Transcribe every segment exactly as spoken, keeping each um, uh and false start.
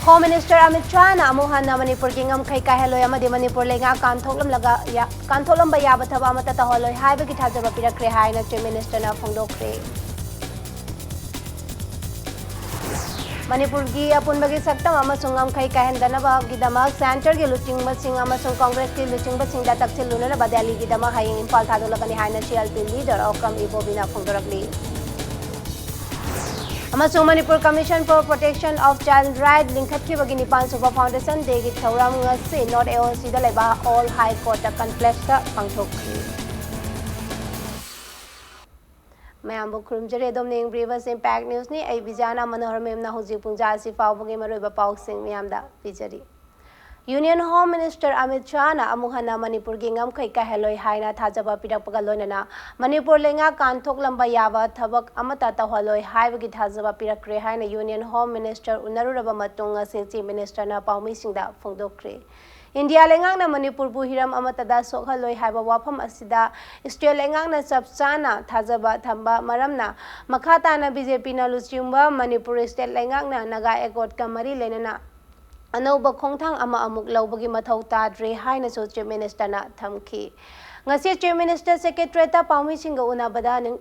Home Minister Amit Shahꯅ ꯑꯃꯨꯛ ꯍꯟꯅ ꯃꯅꯤꯄꯨꯔꯒꯤ ꯉꯝꯈꯩ ꯀꯥꯏꯍꯜꯂꯣꯏ ꯑꯃꯗꯤ ꯃꯅꯤꯄꯨꯔ ꯂꯩꯉꯥꯛ ꯀꯥꯟꯊꯣꯛꯂꯝꯂꯒ ꯌꯥ-, ꯀꯥꯟꯊꯣꯛꯂꯝꯕ ꯌꯥꯕ ꯊꯕꯛ ꯑꯃꯠꯇ ꯇꯧꯍꯜꯂꯣꯏ ꯍꯥꯏꯕꯒꯤ ꯊꯥꯖꯕ ꯄꯤꯔꯛꯈ꯭ꯔꯦ ꯍꯥꯏꯅ Chief Ministerꯅ ꯐꯣꯡꯗꯣꯛꯈ꯭ꯔꯦ꯫ ꯃꯅꯤꯄꯨꯔꯒꯤ ꯑꯄꯨꯟꯕꯒꯤ ꯁꯛꯇꯝ ꯑꯃꯁꯨꯡ ꯉꯝꯈꯩ ꯀꯥꯏꯍꯟꯗꯅꯕꯒꯤꯗꯃꯛ Centreꯒꯤ ꯂꯨꯆꯤꯡꯕꯁꯤꯡ ꯑꯃꯁꯨꯡ Congressꯀꯤ ꯂꯨꯆꯤꯡꯕꯁꯤꯡꯗ ꯇꯛꯁꯤꯜꯂꯨꯅꯅꯕ ꯗꯦꯜꯂꯤꯒꯤꯗꯃꯛ ꯍꯌꯦꯡ ꯏꯝꯐꯥꯜ ꯊꯥꯗꯣꯛꯂꯒꯅꯤ ꯍꯥꯏꯅ CLP leader ꯑꯣꯀ꯭ꯔꯝ ꯏꯕꯣꯕꯤꯅ ꯐꯣꯡꯗꯣꯔꯛꯂꯤ꯫ ꯑꯃꯁꯨꯡ Manipur Commission for Protection of Child Right ꯂꯤꯡꯈꯠꯈꯤꯕꯒꯤ ꯅꯤꯄꯥꯟ ꯁꯨꯕ Foundation Dayꯒꯤ ꯊꯧꯔꯝ ꯉꯁꯤ North AOCꯗ ꯂꯩꯕ All High Courtꯇ Complexꯇ ꯄꯥꯡꯊꯣꯛꯈꯤ꯫ ꯃꯌꯥꯝꯕꯨ ꯈꯨꯔꯨꯝꯖꯔꯤ꯫ ꯑꯗꯣꯝꯅ ꯌꯦꯡꯕꯤꯔꯤꯕꯁꯤ Impact Newsꯅꯤ꯫ ꯑꯩ ꯕꯤꯖꯥꯅꯥ ꯃꯅꯣꯍꯔ ꯃꯦꯝꯅ ꯍꯧꯖꯤꯛ ꯄꯨꯡꯖꯥ ꯑꯁꯤ ꯐꯥꯎꯕꯒꯤ ꯃꯔꯨꯑꯣꯏꯕ ꯄꯥꯎꯁꯤꯡ ꯃꯌꯥꯝꯗ ꯄꯤꯖꯔꯤ꯫ Union Home Minister Amit Shahꯅ ꯑꯃꯨꯛ ꯍꯟꯅ ꯃꯅꯤꯄꯨꯔꯒꯤ ꯉꯝꯈꯩ ꯀꯥꯏꯍꯜꯂꯣꯏ ꯍꯥꯏꯅ ꯊꯥꯖꯕ ꯄꯤꯔꯛꯄꯒ ꯂꯣꯏꯅꯅ ꯃꯅꯤꯄꯨꯔ ꯂꯩꯉꯥꯛ ꯀꯥꯟꯊꯣꯛꯂꯝꯕ ꯌꯥꯕ ꯊꯕꯛ ꯑꯃꯠꯇ ꯇꯧꯍꯜꯂꯣꯏ ꯍꯥꯏꯕꯒꯤ ꯊꯥꯖꯕ ꯄꯤꯔꯛꯈ꯭ꯔꯦ ꯍꯥꯏꯅ Union Home Minister ꯎꯅꯔꯨꯔꯕ ꯃꯇꯨꯡ ꯉꯁꯤ Chief Ministerꯅ ꯄꯥꯎꯃꯤꯁꯤꯡꯗ ꯐꯣꯡꯗꯣꯛꯈ꯭ꯔꯦ꯫ ꯏꯟꯗꯤꯌꯥ ꯂꯩꯉꯥꯛꯅ ꯃꯅꯤꯄꯨꯔꯕꯨ ꯍꯤꯔꯝ ꯑꯃꯠꯇꯗ ꯁꯣꯛꯍꯜꯂꯣꯏ ꯍꯥꯏꯕ ꯋꯥꯐꯝ ꯑꯁꯤꯗ state ꯂꯩꯉꯥꯛꯅ ꯆꯞ ꯆꯥꯅ ꯊꯥꯖꯕ ꯊꯝꯕ ꯃꯔꯝꯅ ꯃꯈꯥ ꯇꯥꯅ BJPꯅ ꯂꯨꯆꯤꯡꯕ ꯃꯅꯤꯄꯨꯔ state ꯂꯩꯉꯥꯛꯅ ꯅꯥꯒꯥ Accordꯀ ꯃꯔꯤ ꯂꯩꯅꯅ ꯑꯅꯧꯕ ꯈꯣꯡꯊꯥꯡ ꯑꯃ ꯑꯃꯨꯛ ꯂꯧꯕꯒꯤ ꯃꯊꯧ ꯇꯥꯗ꯭ꯔꯦ ꯍꯥꯏꯅꯁꯨ Chief Ministerꯅ ꯊꯝꯈꯤ꯫ ꯉꯁꯤ Chief Minister Secretariatꯇ ꯄꯥꯎꯃꯤꯁꯤꯡꯒ ꯎꯅꯕꯗ ꯅꯤꯡ-,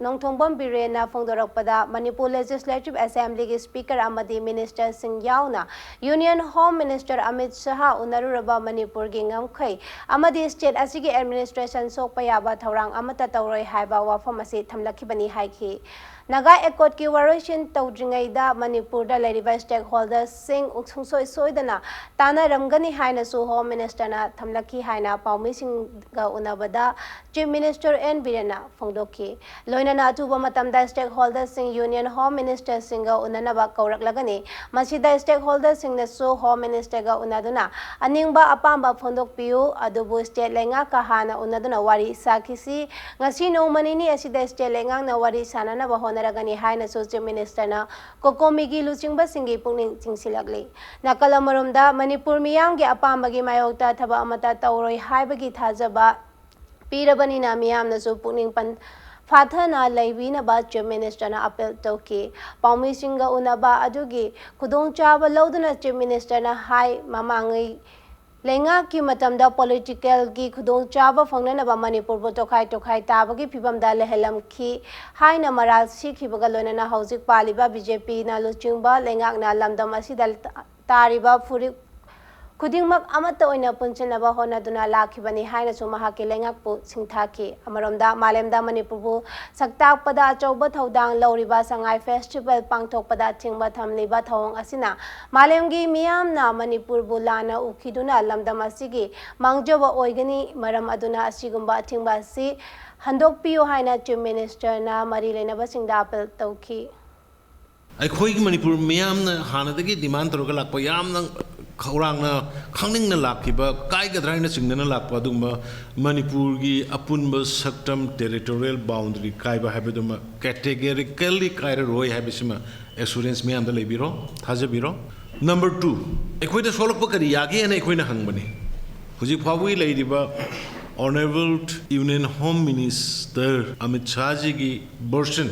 ꯅꯣꯡꯊꯣꯡꯕꯝ ꯕꯤꯔꯦꯟꯅ ꯐꯣꯡꯗꯣꯔꯛꯄꯗ, ꯃꯅꯤꯄꯨꯔ Legislative Assemblyꯒꯤ Speaker ꯑꯃꯗꯤ ministerꯁꯤꯡ ꯌꯥꯎꯅ Union Home Minister Amit Shah ꯎꯅꯔꯨꯔꯕ ꯃꯅꯤꯄꯨꯔꯒꯤ ꯉꯝꯈꯩ ꯑꯃꯗꯤ state ꯑꯁꯤꯒꯤ administration ꯁꯣꯛꯄ ꯌꯥꯕ ꯊꯧꯔꯥꯡ ꯑꯃꯠꯇ ꯇꯧꯔꯣꯏ ꯍꯥꯏꯕ ꯋꯥꯐꯝ ꯑꯁꯤ ꯊꯝꯂꯛꯈꯤꯕꯅꯤ ꯍꯥꯏꯈꯤ꯫ ꯅꯥꯒꯥ Accordꯀꯤ ꯋꯥꯔꯣꯏꯁꯤꯟ ꯇꯧꯗ꯭ꯔꯤꯉꯩꯗ ꯃꯅꯤꯄꯨꯔꯗ ꯂꯩꯔꯤꯕ stakeholderꯁꯤꯡ ꯁꯨꯡꯁꯣꯏ ꯁꯣꯏꯗꯅ ꯇꯥꯟꯅꯔꯝꯒꯅꯤ ꯍꯥꯏꯅꯁꯨ Home Ministerꯅ ꯊꯝꯂꯛꯈꯤ ꯍꯥꯏꯅ ꯄꯥꯎꯃꯤꯁꯤꯡꯒ ꯎꯅꯕꯗ Chief Minister N ꯕꯤꯔꯦꯟꯅ ꯐꯣꯡꯗꯣꯛꯈꯤ꯫ ꯂꯣꯏꯅꯅ ꯑꯊꯨꯕ ꯃꯇꯝꯗ stakeholderꯁꯤꯡ Union Home Ministerꯁꯤꯡꯒ ꯎꯅꯅꯕ ꯀꯧꯔꯛꯂꯒꯅꯤ꯫ ꯃꯁꯤꯗ stakeholderꯁꯤꯡꯅꯁꯨ Home Ministerꯒ ꯎꯅꯗꯨꯅ ꯑꯅꯤꯡꯕ ꯑꯄꯥꯝꯕ ꯐꯣꯡꯗꯣꯛꯄꯤꯌꯨ, ꯑꯗꯨꯕꯨ state ꯂꯩꯉꯥꯛꯀ ꯍꯥꯟꯅ ꯎꯅꯗꯨꯅ ꯋꯥꯔꯤ ꯁꯥꯈꯤꯁꯤ꯫ ꯉꯁꯤ ꯅꯣꯡꯃ ꯅꯤꯅꯤ ꯑꯁꯤꯗ state ꯂꯩꯉꯥꯛꯅ ꯋꯥꯔꯤ ꯁꯥꯅꯅꯕ ꯍꯣꯠꯅꯔꯒꯅꯤ ꯍꯥꯏꯅꯁꯨ Chief Ministerꯅ COCOMIꯒꯤ ꯂꯨꯆꯤꯡꯕꯁꯤꯡꯒꯤ ꯄꯨꯛꯅꯤꯡ ꯆꯤꯡꯁꯤꯜꯂꯛꯂꯤ꯫ ꯅꯥꯀꯜ ꯑꯃꯔꯣꯝꯗ, ꯃꯅꯤꯄꯨꯔ ꯃꯤꯌꯥꯝꯒꯤ ꯑꯄꯥꯝꯕꯒꯤ ꯃꯥꯌꯣꯛꯇ ꯊꯕꯛ ꯑꯃꯠꯇ ꯇꯧꯔꯣꯏ ꯍꯥꯏꯕꯒꯤ ꯊꯥꯖꯕ ꯄꯤꯔꯕꯅꯤꯅ ꯃꯤꯌꯥꯝꯅꯁꯨ ꯄꯨꯛꯅꯤꯡ ꯄꯟ-, ꯐꯥꯊꯅ ꯂꯩꯕꯤꯅꯕ Chief Minister ꯅ appeal ꯇꯧꯈꯤ꯫ ꯄꯥꯎꯃꯤꯁꯤꯡꯒ ꯎꯅꯕ ꯑꯗꯨꯒꯤ ꯈꯨꯗꯣꯡꯆꯥꯕ ꯂꯧꯗꯨꯅ Chief Minister ꯅ ꯍꯥꯏ, ꯃꯃꯥꯡꯉꯩ ꯂꯩꯉꯥꯛꯀꯤ ꯃꯇꯝꯗ political ꯒꯤ ꯈꯨꯗꯣꯡꯆꯥꯕ ꯐꯪꯅꯅꯕ ꯃꯅꯤꯄꯨꯔꯕꯨ ꯇꯣꯈꯥꯏ ꯇꯣꯈꯥꯏ ꯇꯥꯕꯒꯤ ꯐꯤꯕꯝꯗ ꯂꯩꯍꯜꯂꯝꯈꯤ ꯍꯥꯏꯅ ꯃꯔꯥꯜ ꯁꯤꯈꯤꯕꯒ ꯂꯣꯏꯅꯅ ꯍꯧꯖꯤꯛ ꯄꯥꯜꯂꯤꯕ B J P ꯅ ꯂꯨꯆꯤꯡꯕ ꯂꯩꯉꯥꯛꯅ ꯂꯝꯗꯝ ꯑꯁꯤꯗ ꯇꯥꯔꯤꯕ ꯐꯨꯔꯨꯞ ꯈꯨꯗꯤꯡꯃꯛ ꯑꯃꯠꯇ ꯑꯣꯏꯅ ꯄꯨꯟꯁꯤꯟꯅꯕ ꯍꯣꯠꯅꯗꯨꯅ ꯂꯥꯛꯈꯤꯕꯅꯤ ꯍꯥꯏꯅꯁꯨ ꯃꯍꯥꯛꯀꯤ ꯂꯩꯉꯥꯛꯄꯨ ꯁꯤꯡꯊꯥꯈꯤ꯫ ꯑꯃꯔꯣꯝꯗ, ꯃꯥꯂꯦꯝꯗ ꯃꯅꯤꯄꯨꯔꯕꯨ ꯁꯛꯇꯥꯛꯄꯗ ꯑꯆꯧꯕ ꯊꯧꯗꯥꯡ ꯂꯧꯔꯤꯕ ꯁꯉꯥꯏ festival ꯄꯥꯡꯊꯣꯛꯄꯗ ꯑꯊꯤꯡꯕ ꯊꯝꯂꯤꯕ ꯊꯧꯑꯣꯡ ꯑꯁꯤꯅ ꯃꯥꯂꯦꯝꯒꯤ ꯃꯤꯌꯥꯝꯅ ꯃꯅꯤꯄꯨꯔꯕꯨ ꯂꯥꯟꯅ ꯎꯈꯤꯗꯨꯅ ꯂꯝꯗꯝ ꯑꯁꯤꯒꯤ ꯃꯥꯡꯖꯕ ꯑꯣꯏꯒꯅꯤ꯫ ꯃꯔꯝ ꯑꯗꯨꯅ ꯑꯁꯤꯒꯨꯝꯕ ꯑꯊꯤꯡꯕ ꯑꯁꯤ ꯍꯟꯗꯣꯛꯄꯤꯌꯨ ꯍꯥꯏꯅ Chief Minister ꯅ ꯃꯔꯤ ꯂꯩꯅꯕꯁꯤꯡꯗ appeal ꯇꯧꯈꯤ꯫ ꯑꯩꯈꯣꯏꯒꯤ ꯃꯅꯤꯄꯨꯔ ꯃꯤꯌꯥꯝꯅ ꯍꯥꯟꯅꯗꯒꯤ demand ꯇꯧꯔꯒ ꯂꯥꯛꯄ, ꯌꯥꯝꯅ ꯈꯧꯔꯥꯡꯅ ꯈꯪꯅꯤꯡꯅ ꯂꯥꯛꯈꯤꯕ, ꯀꯥꯏꯒꯗ꯭ꯔꯥ ꯍꯥꯏꯅ ꯆꯤꯡꯅꯅ ꯂꯥꯛꯄ ꯑꯗꯨꯒꯨꯝꯕ ꯃꯅꯤꯄꯨꯔꯒꯤ ꯑꯄꯨꯟꯕ ꯁꯛꯇꯝ, territorial boundary ꯀꯥꯏꯕ ꯍꯥꯏꯕꯗꯨꯃ categorically ꯀꯥꯏꯔꯔꯣꯏ ꯍꯥꯏꯕꯁꯤꯃ assurance ꯃꯤꯌꯥꯝꯗ ꯂꯩꯕꯤꯔꯣ, ꯊꯥꯖꯕꯤꯔꯣ꯫ Number two, ꯑꯩꯈꯣꯏꯗ ꯁꯣꯛꯂꯛꯄ ꯀꯔꯤ ꯌꯥꯒꯦ ꯍꯥꯏꯅ ꯑꯩꯈꯣꯏꯅ ꯍꯪꯕꯅꯤ꯫ ꯍꯧꯖꯤꯛ ꯐꯥꯎꯕꯒꯤ ꯂꯩꯔꯤꯕ Honourable Union Home Minister Amit ꯁꯥꯍꯖꯤꯒꯤ version,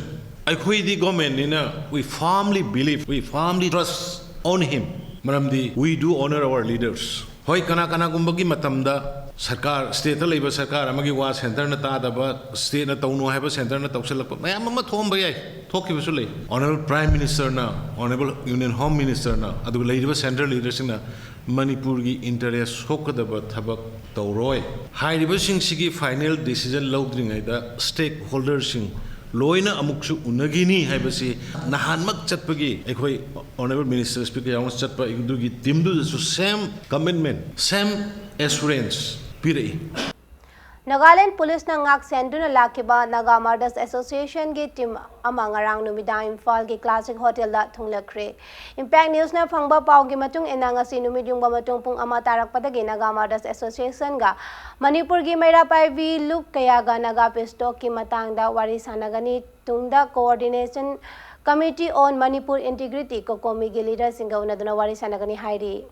ꯑꯩꯈꯣꯏꯗꯤ government ꯅꯤꯅ we firmly believe, we firmly trust on him, ꯃꯔꯝꯗꯤ we do honour our leaders꯫ ꯍꯣꯏ, ꯀꯅꯥ ꯀꯅꯥꯒꯨꯝꯕꯒꯤ ꯃꯇꯝꯗ ꯁꯔꯀꯥꯔ, state ꯇ ꯂꯩꯕ ꯁꯔꯀꯥꯔ ꯑꯃꯒꯤ ꯋꯥ centre ꯅ ꯇꯥꯗꯕ, state ꯅ ꯇꯧꯅꯨ ꯍꯥꯏꯕ centre ꯅ ꯇꯧꯁꯜꯂꯛꯄ ꯃꯌꯥꯝ ꯑꯃ ꯊꯣꯛꯑꯝꯕ ꯌꯥꯏ, ꯊꯣꯛꯈꯤꯕꯁꯨ ꯂꯩ꯫ Honourable Prime Minister ꯅ, Honourable Union Home Minister ꯅ, ꯑꯗꯨꯒ ꯂꯩꯔꯤꯕ central leader ꯁꯤꯡꯅ ꯃꯅꯤꯄꯨꯔꯒꯤ interest ꯁꯣꯛꯀꯗꯕ ꯊꯕꯛ ꯇꯧꯔꯣꯏ꯫ ꯍꯥꯏꯔꯤꯕꯁꯤꯡꯁꯤꯒꯤ final decision ꯂꯧꯗ꯭ꯔꯤꯉꯩꯗ stakeholder ꯁꯤꯡ ꯂꯣꯏꯅ ꯑꯃꯨꯛꯁꯨ ꯎꯅꯈꯤꯅꯤ ꯍꯥꯏꯕꯁꯤ ꯅꯍꯥꯟꯃꯛ ꯆꯠꯄꯒꯤ ꯑꯩꯈꯣꯏ Honourable Minister Speaker ꯌꯥꯎꯅ ꯆꯠꯄ ꯑꯗꯨꯒꯤ team ꯗꯨꯗꯁꯨ same commitment, same assurance ꯄꯤꯔꯛꯏ꯫ ꯅꯥꯒꯥꯂꯦꯟ ꯄꯨꯂꯤꯁꯅ ꯉꯥꯛ ꯁꯦꯟꯗꯨꯅ ꯂꯥꯛꯈꯤꯕ Naga Martyrs Association ꯒꯤ team ꯑꯃ ꯉꯔꯥꯡ ꯅꯨꯃꯤꯗꯥꯡ ꯏꯝꯐꯥꯜꯒꯤ Classic Hotel ꯗ ꯊꯨꯡꯂꯈ꯭ꯔꯦ꯫ Impact News ꯅ ꯐꯪꯕ ꯄꯥꯎꯒꯤ ꯃꯇꯨꯡ ꯏꯟꯅ, ꯉꯁꯤ ꯅꯨꯃꯤꯠ ꯌꯨꯡꯕ ꯃꯇꯨꯡ ꯄꯨꯡ ꯑꯃ ꯇꯥꯔꯛꯄꯗꯒꯤ Naga Martyrs Association ꯒ ꯃꯅꯤꯄꯨꯔꯒꯤ ꯃꯩꯔꯥ ꯄꯥꯏꯕꯤ ꯂꯨꯞ ꯀꯌꯥꯒ Naga Peace Talk ꯀꯤ ꯃꯇꯥꯡꯗ ꯋꯥꯔꯤ ꯁꯥꯟꯅꯒꯅꯤ꯫ ꯇꯨꯡꯗ Coordination Committee on Manipur Integrity, COCOMI ꯒꯤ leader ꯁꯤꯡꯒ ꯎꯅꯗꯨꯅ ꯋꯥꯔꯤ ꯁꯥꯟꯅꯒꯅꯤ ꯍꯥꯏꯔꯤ꯫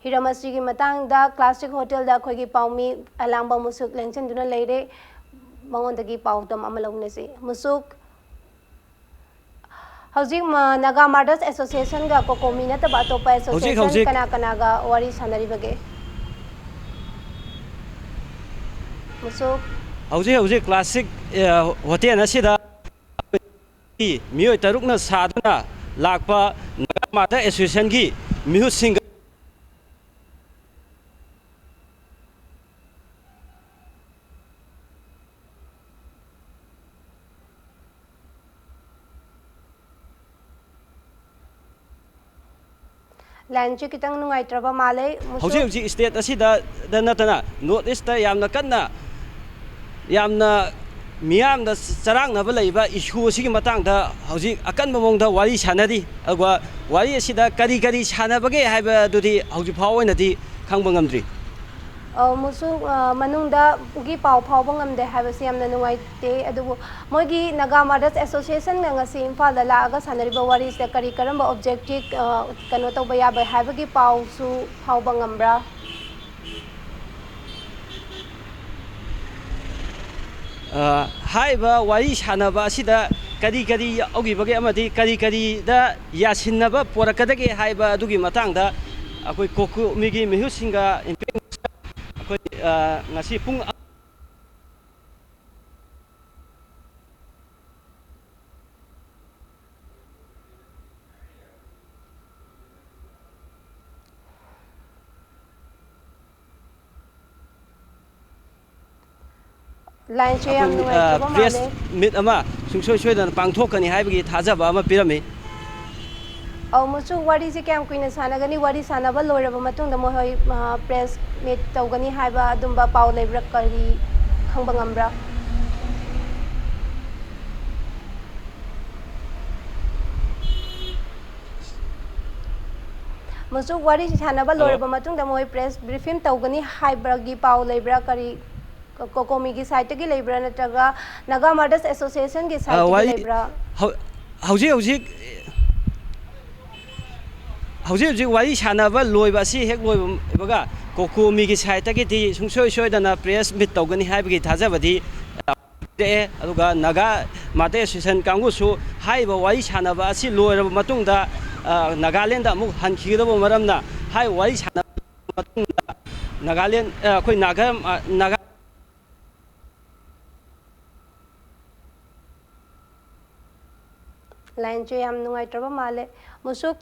ꯍꯤꯔꯝ ꯑꯁꯤꯒꯤ ꯃꯇꯥꯡꯗ ꯀ꯭ꯂꯥꯁꯤꯛ ꯍꯣꯇꯦꯜꯗ ꯑꯩꯈꯣꯏꯒꯤ ꯄꯥꯎꯃꯤ ꯑꯂꯥꯡꯕ ꯃꯨꯁꯨꯛ ꯂꯦꯡꯁꯤꯟꯗꯨꯅ ꯂꯩꯔꯦ꯫ ꯃꯉꯣꯟꯗꯒꯤ ꯄꯥꯎꯗꯝ ꯑꯃ ꯂꯧꯅꯁꯤ꯫ ꯃꯨꯁꯨꯛ, ꯍꯧꯖꯤꯛ ꯃ-, ꯅꯥꯒꯥ ꯃꯥꯔꯇꯔꯁ ꯑꯦꯁꯣꯁꯤꯌꯦꯁꯟꯒ ꯀꯣꯀꯣꯃꯤ ꯅꯠꯇꯕ ꯑꯇꯣꯞꯄ ꯍꯧꯖꯤꯛ, ꯑꯦꯁꯣꯁꯤꯌꯦꯁꯟ ꯍꯧꯖꯤꯛ ꯀꯅꯥ ꯀꯅꯥꯒ ꯋꯥꯔꯤ ꯁꯥꯟꯅꯔꯤꯕꯒꯦ? ꯃꯨꯁꯨꯛ꯫ ꯍꯧꯖꯤꯛ ꯍꯧꯖꯤꯛ ꯀ꯭ꯂꯥꯁꯤꯛ, ꯑꯦ, ꯍꯣꯇꯦꯜ ꯑꯁꯤꯗ ꯃꯤꯑꯣꯏ ꯇꯔꯨꯛꯅ ꯁꯥꯗꯨꯅ ꯂꯥꯛꯄ ꯅꯥꯒꯥ ꯃꯥꯔꯇꯔ ꯑꯦꯁꯣꯁꯤꯌꯦꯁꯟꯒꯤ ꯃꯤꯍꯨꯠꯁꯤꯡꯒ ꯂꯥꯏꯟꯁꯦ ꯈꯤꯇꯪ ꯅꯨꯡꯉꯥꯏꯇ꯭ꯔꯕ ꯃꯥꯜꯂꯦ꯫ ꯃꯨꯁꯨꯛ꯫ ꯍꯧꯖꯤꯛ ꯍꯧꯖꯤꯛ ꯁ꯭ꯇꯦꯠ ꯑꯁꯤꯗ ꯗ ꯅꯠꯇꯅ ꯅꯣꯔꯠ ꯏꯁꯇ ꯌꯥꯝꯅ ꯀꯟꯅ, ꯌꯥꯝꯅ ꯃꯤꯌꯥꯝꯗ ꯆꯔꯥꯡꯅꯕ ꯂꯩꯕ ꯏꯁꯨ ꯑꯁꯤꯒꯤ ꯃꯇꯥꯡꯗ ꯍꯧꯖꯤꯛ ꯑꯀꯟꯕ ꯃꯑꯣꯡꯗ ꯋꯥꯔꯤ ꯁꯥꯟꯅꯔꯤ꯫ ꯑꯗꯨꯒ ꯋꯥꯔꯤ ꯑꯁꯤꯗ ꯀꯔꯤ ꯀꯔꯤ ꯁꯥꯟꯅꯕꯒꯦ ꯍꯥꯏꯕꯗꯨꯗꯤ ꯍꯧꯖꯤꯛ ꯐꯥꯎ ꯑꯣꯏꯅꯗꯤ ꯈꯪꯕ ꯉꯝꯗ꯭ꯔꯤ꯫ ꯑ, ꯃꯨꯁꯨꯛ, ꯑ, ꯃꯅꯨꯡꯗꯒꯤ ꯄꯥꯎ ꯐꯥꯎꯕ ꯉꯝꯗꯦ ꯍꯥꯏꯕꯁꯤ ꯌꯥꯝꯅ ꯅꯨꯡꯉꯥꯏꯇꯦ꯫ ꯑꯗꯨꯕꯨ ꯃꯣꯏꯒꯤ ꯅꯥꯒꯥ ꯃꯥꯔꯇꯔꯁ ꯑꯦꯁꯣꯁꯤꯌꯦꯁꯟꯅ ꯉꯁꯤ ꯏꯝꯐꯥꯜꯗ ꯂꯥꯛꯑꯒ ꯁꯥꯟꯅꯔꯤꯕ ꯋꯥꯔꯤꯁꯤꯗ ꯀꯔꯤ ꯀꯔꯝꯕ ꯑꯣꯕꯖꯦꯛꯇꯤꯚ, ꯑ, ꯀꯩꯅꯣ ꯇꯧꯕ ꯌꯥꯕ ꯍꯥꯏꯕꯒꯤ ꯄꯥꯎꯁꯨ ꯐꯥꯎꯕ ꯉꯝꯕ꯭ꯔꯥ? ꯑ, ꯍꯥꯏꯔꯤꯕ ꯋꯥꯔꯤ ꯁꯥꯟꯅꯕ ꯑꯁꯤꯗ ꯀꯔꯤ ꯀꯔꯤ ꯌꯥꯎꯈꯤꯕꯒꯦ ꯑꯃꯗꯤ ꯀꯔꯤ ꯀꯔꯤꯗ ꯌꯥꯁꯤꯟꯅꯕ ꯄꯣꯔꯛꯀꯗꯒꯦ ꯍꯥꯏꯕ ꯑꯗꯨꯒꯤ ꯃꯇꯥꯡꯗ ꯑꯩꯈꯣꯏ ꯀꯣꯀꯣꯃꯤꯒꯤ ꯃꯤꯍꯨꯠꯁꯤꯡꯒ ꯑꯩꯈꯣꯏ, ꯑ, ꯉꯁꯤ ꯄꯨꯡ ꯂꯥꯏꯟꯁꯦ ꯌꯥꯝ ꯑꯩꯈꯣꯏ, ꯑ, ꯅꯨꯡꯉꯥꯏꯇꯕ ꯄ꯭ꯔꯦꯁ ꯃꯥꯜꯂꯦ꯫ ꯃꯤꯠ ꯑꯃ ꯁꯨꯡꯁꯣꯏ ꯁꯣꯏꯗꯅ ꯄꯥꯡꯊꯣꯛꯀꯅꯤ ꯍꯥꯏꯕꯒꯤ ꯊꯥꯖꯕ ꯑꯃ ꯄꯤꯔꯝꯃꯤ꯫ ꯑꯧ, ꯃꯨꯁꯨꯛ, ꯋꯥꯔꯤꯁꯦ ꯀꯌꯥꯝ ꯀꯨꯏꯅ ꯁꯥꯟꯅꯒꯅꯤ? ꯋꯥꯔꯤ ꯁꯥꯟꯅꯕ ꯂꯣꯏꯔꯕ ꯃꯇꯨꯡꯗ ꯃꯈꯣꯏ, ꯑ, ꯄ꯭ꯔꯦꯁ ꯃꯤꯠ ꯇꯧꯒꯅꯤ ꯍꯥꯏꯕ ꯑꯗꯨꯝꯕ ꯄꯥꯎ ꯂꯩꯕ꯭ꯔꯥ? ꯀꯔꯤ ꯈꯪꯕ ꯉꯝꯕ꯭ꯔꯥ? ꯃꯨꯁꯨꯛ, ꯋꯥꯔꯤ ꯁꯥꯟꯅꯕ ꯍꯜꯂꯣ꯫ ꯂꯣꯏꯔꯕ ꯃꯇꯨꯡꯗ ꯃꯣꯏ ꯄ꯭ꯔꯦꯁ ꯕ꯭ꯔꯤꯐꯤꯡ ꯇꯧꯒꯅꯤ ꯍꯥꯏꯕꯒꯤ ꯄꯥꯎ ꯂꯩꯕ꯭ꯔꯥ? ꯀꯔꯤ ꯀ-, ꯀꯣꯀꯣꯃꯤꯒꯤ ꯁꯥꯏꯠꯇꯒꯤ ꯂꯩꯕ꯭ꯔꯥ, ꯅꯠꯇ꯭ꯔꯒ ꯅꯥꯒꯥ ꯃꯥꯔꯇꯔꯁ ꯑꯦꯁꯣꯁꯤꯌꯦꯁꯟꯒꯤ ꯑ, ꯁꯥꯏꯠꯇꯒꯤ ꯋꯥꯔꯤ ꯂꯩꯕ꯭ꯔꯥ? ꯍꯧ-, ꯍꯧꯖꯤꯛ ꯍꯧꯖꯤꯛ ꯍꯧꯖꯤꯛ ꯍꯧꯖꯤꯛ ꯋꯥꯔꯤ ꯁꯥꯟꯅꯕ ꯂꯣꯏꯕ ꯑꯁꯤ ꯍꯦꯛ ꯂꯣꯏꯕꯒ ꯀꯣꯀꯣꯃꯤꯒꯤ ꯁꯥꯏꯠꯇꯒꯤꯗꯤ ꯁꯨꯡꯁꯣꯏ ꯁꯣꯏꯗꯅ ꯄ꯭ꯔꯦꯁ ꯃꯤꯠ ꯇꯧꯒꯅꯤ ꯍꯥꯏꯕꯒꯤ ꯊꯥꯖꯕꯗꯤ ꯄꯤꯔꯛꯑꯦ꯫ ꯑꯗꯨꯒ ꯅꯥꯒꯥ ꯃꯥꯇꯩ ꯑꯦꯁꯣꯁꯤꯌꯦꯁꯟ ꯀꯥꯡꯕꯨꯁꯨ ꯍꯥꯏꯔꯤꯕ ꯋꯥꯔꯤ ꯁꯥꯟꯅꯕ ꯑꯁꯤ ꯂꯣꯏꯔꯕ ꯃꯇꯨꯡꯗ, ꯑ, ꯅꯥꯒꯥꯂꯦꯟꯗ ꯑꯃꯨꯛ ꯍꯟꯈꯤꯒꯗꯕ ꯃꯔꯝꯅ ꯍꯥꯏꯔꯤꯕ ꯋꯥꯔꯤ ꯁꯥꯟꯅꯕ ꯃꯇꯨꯡꯗ ꯅꯥꯒꯥꯂꯦꯟ, ꯑ, ꯑꯩꯈꯣꯏ ꯅꯥꯒꯥ, ꯑ, ꯅꯥꯒꯥ ꯂꯥꯏꯟꯁꯦ ꯌꯥꯝ ꯅꯨꯡꯉꯥꯏꯇ꯭ꯔꯕ ꯃꯥꯜꯂꯦ꯫ ꯃꯨꯁꯨꯛ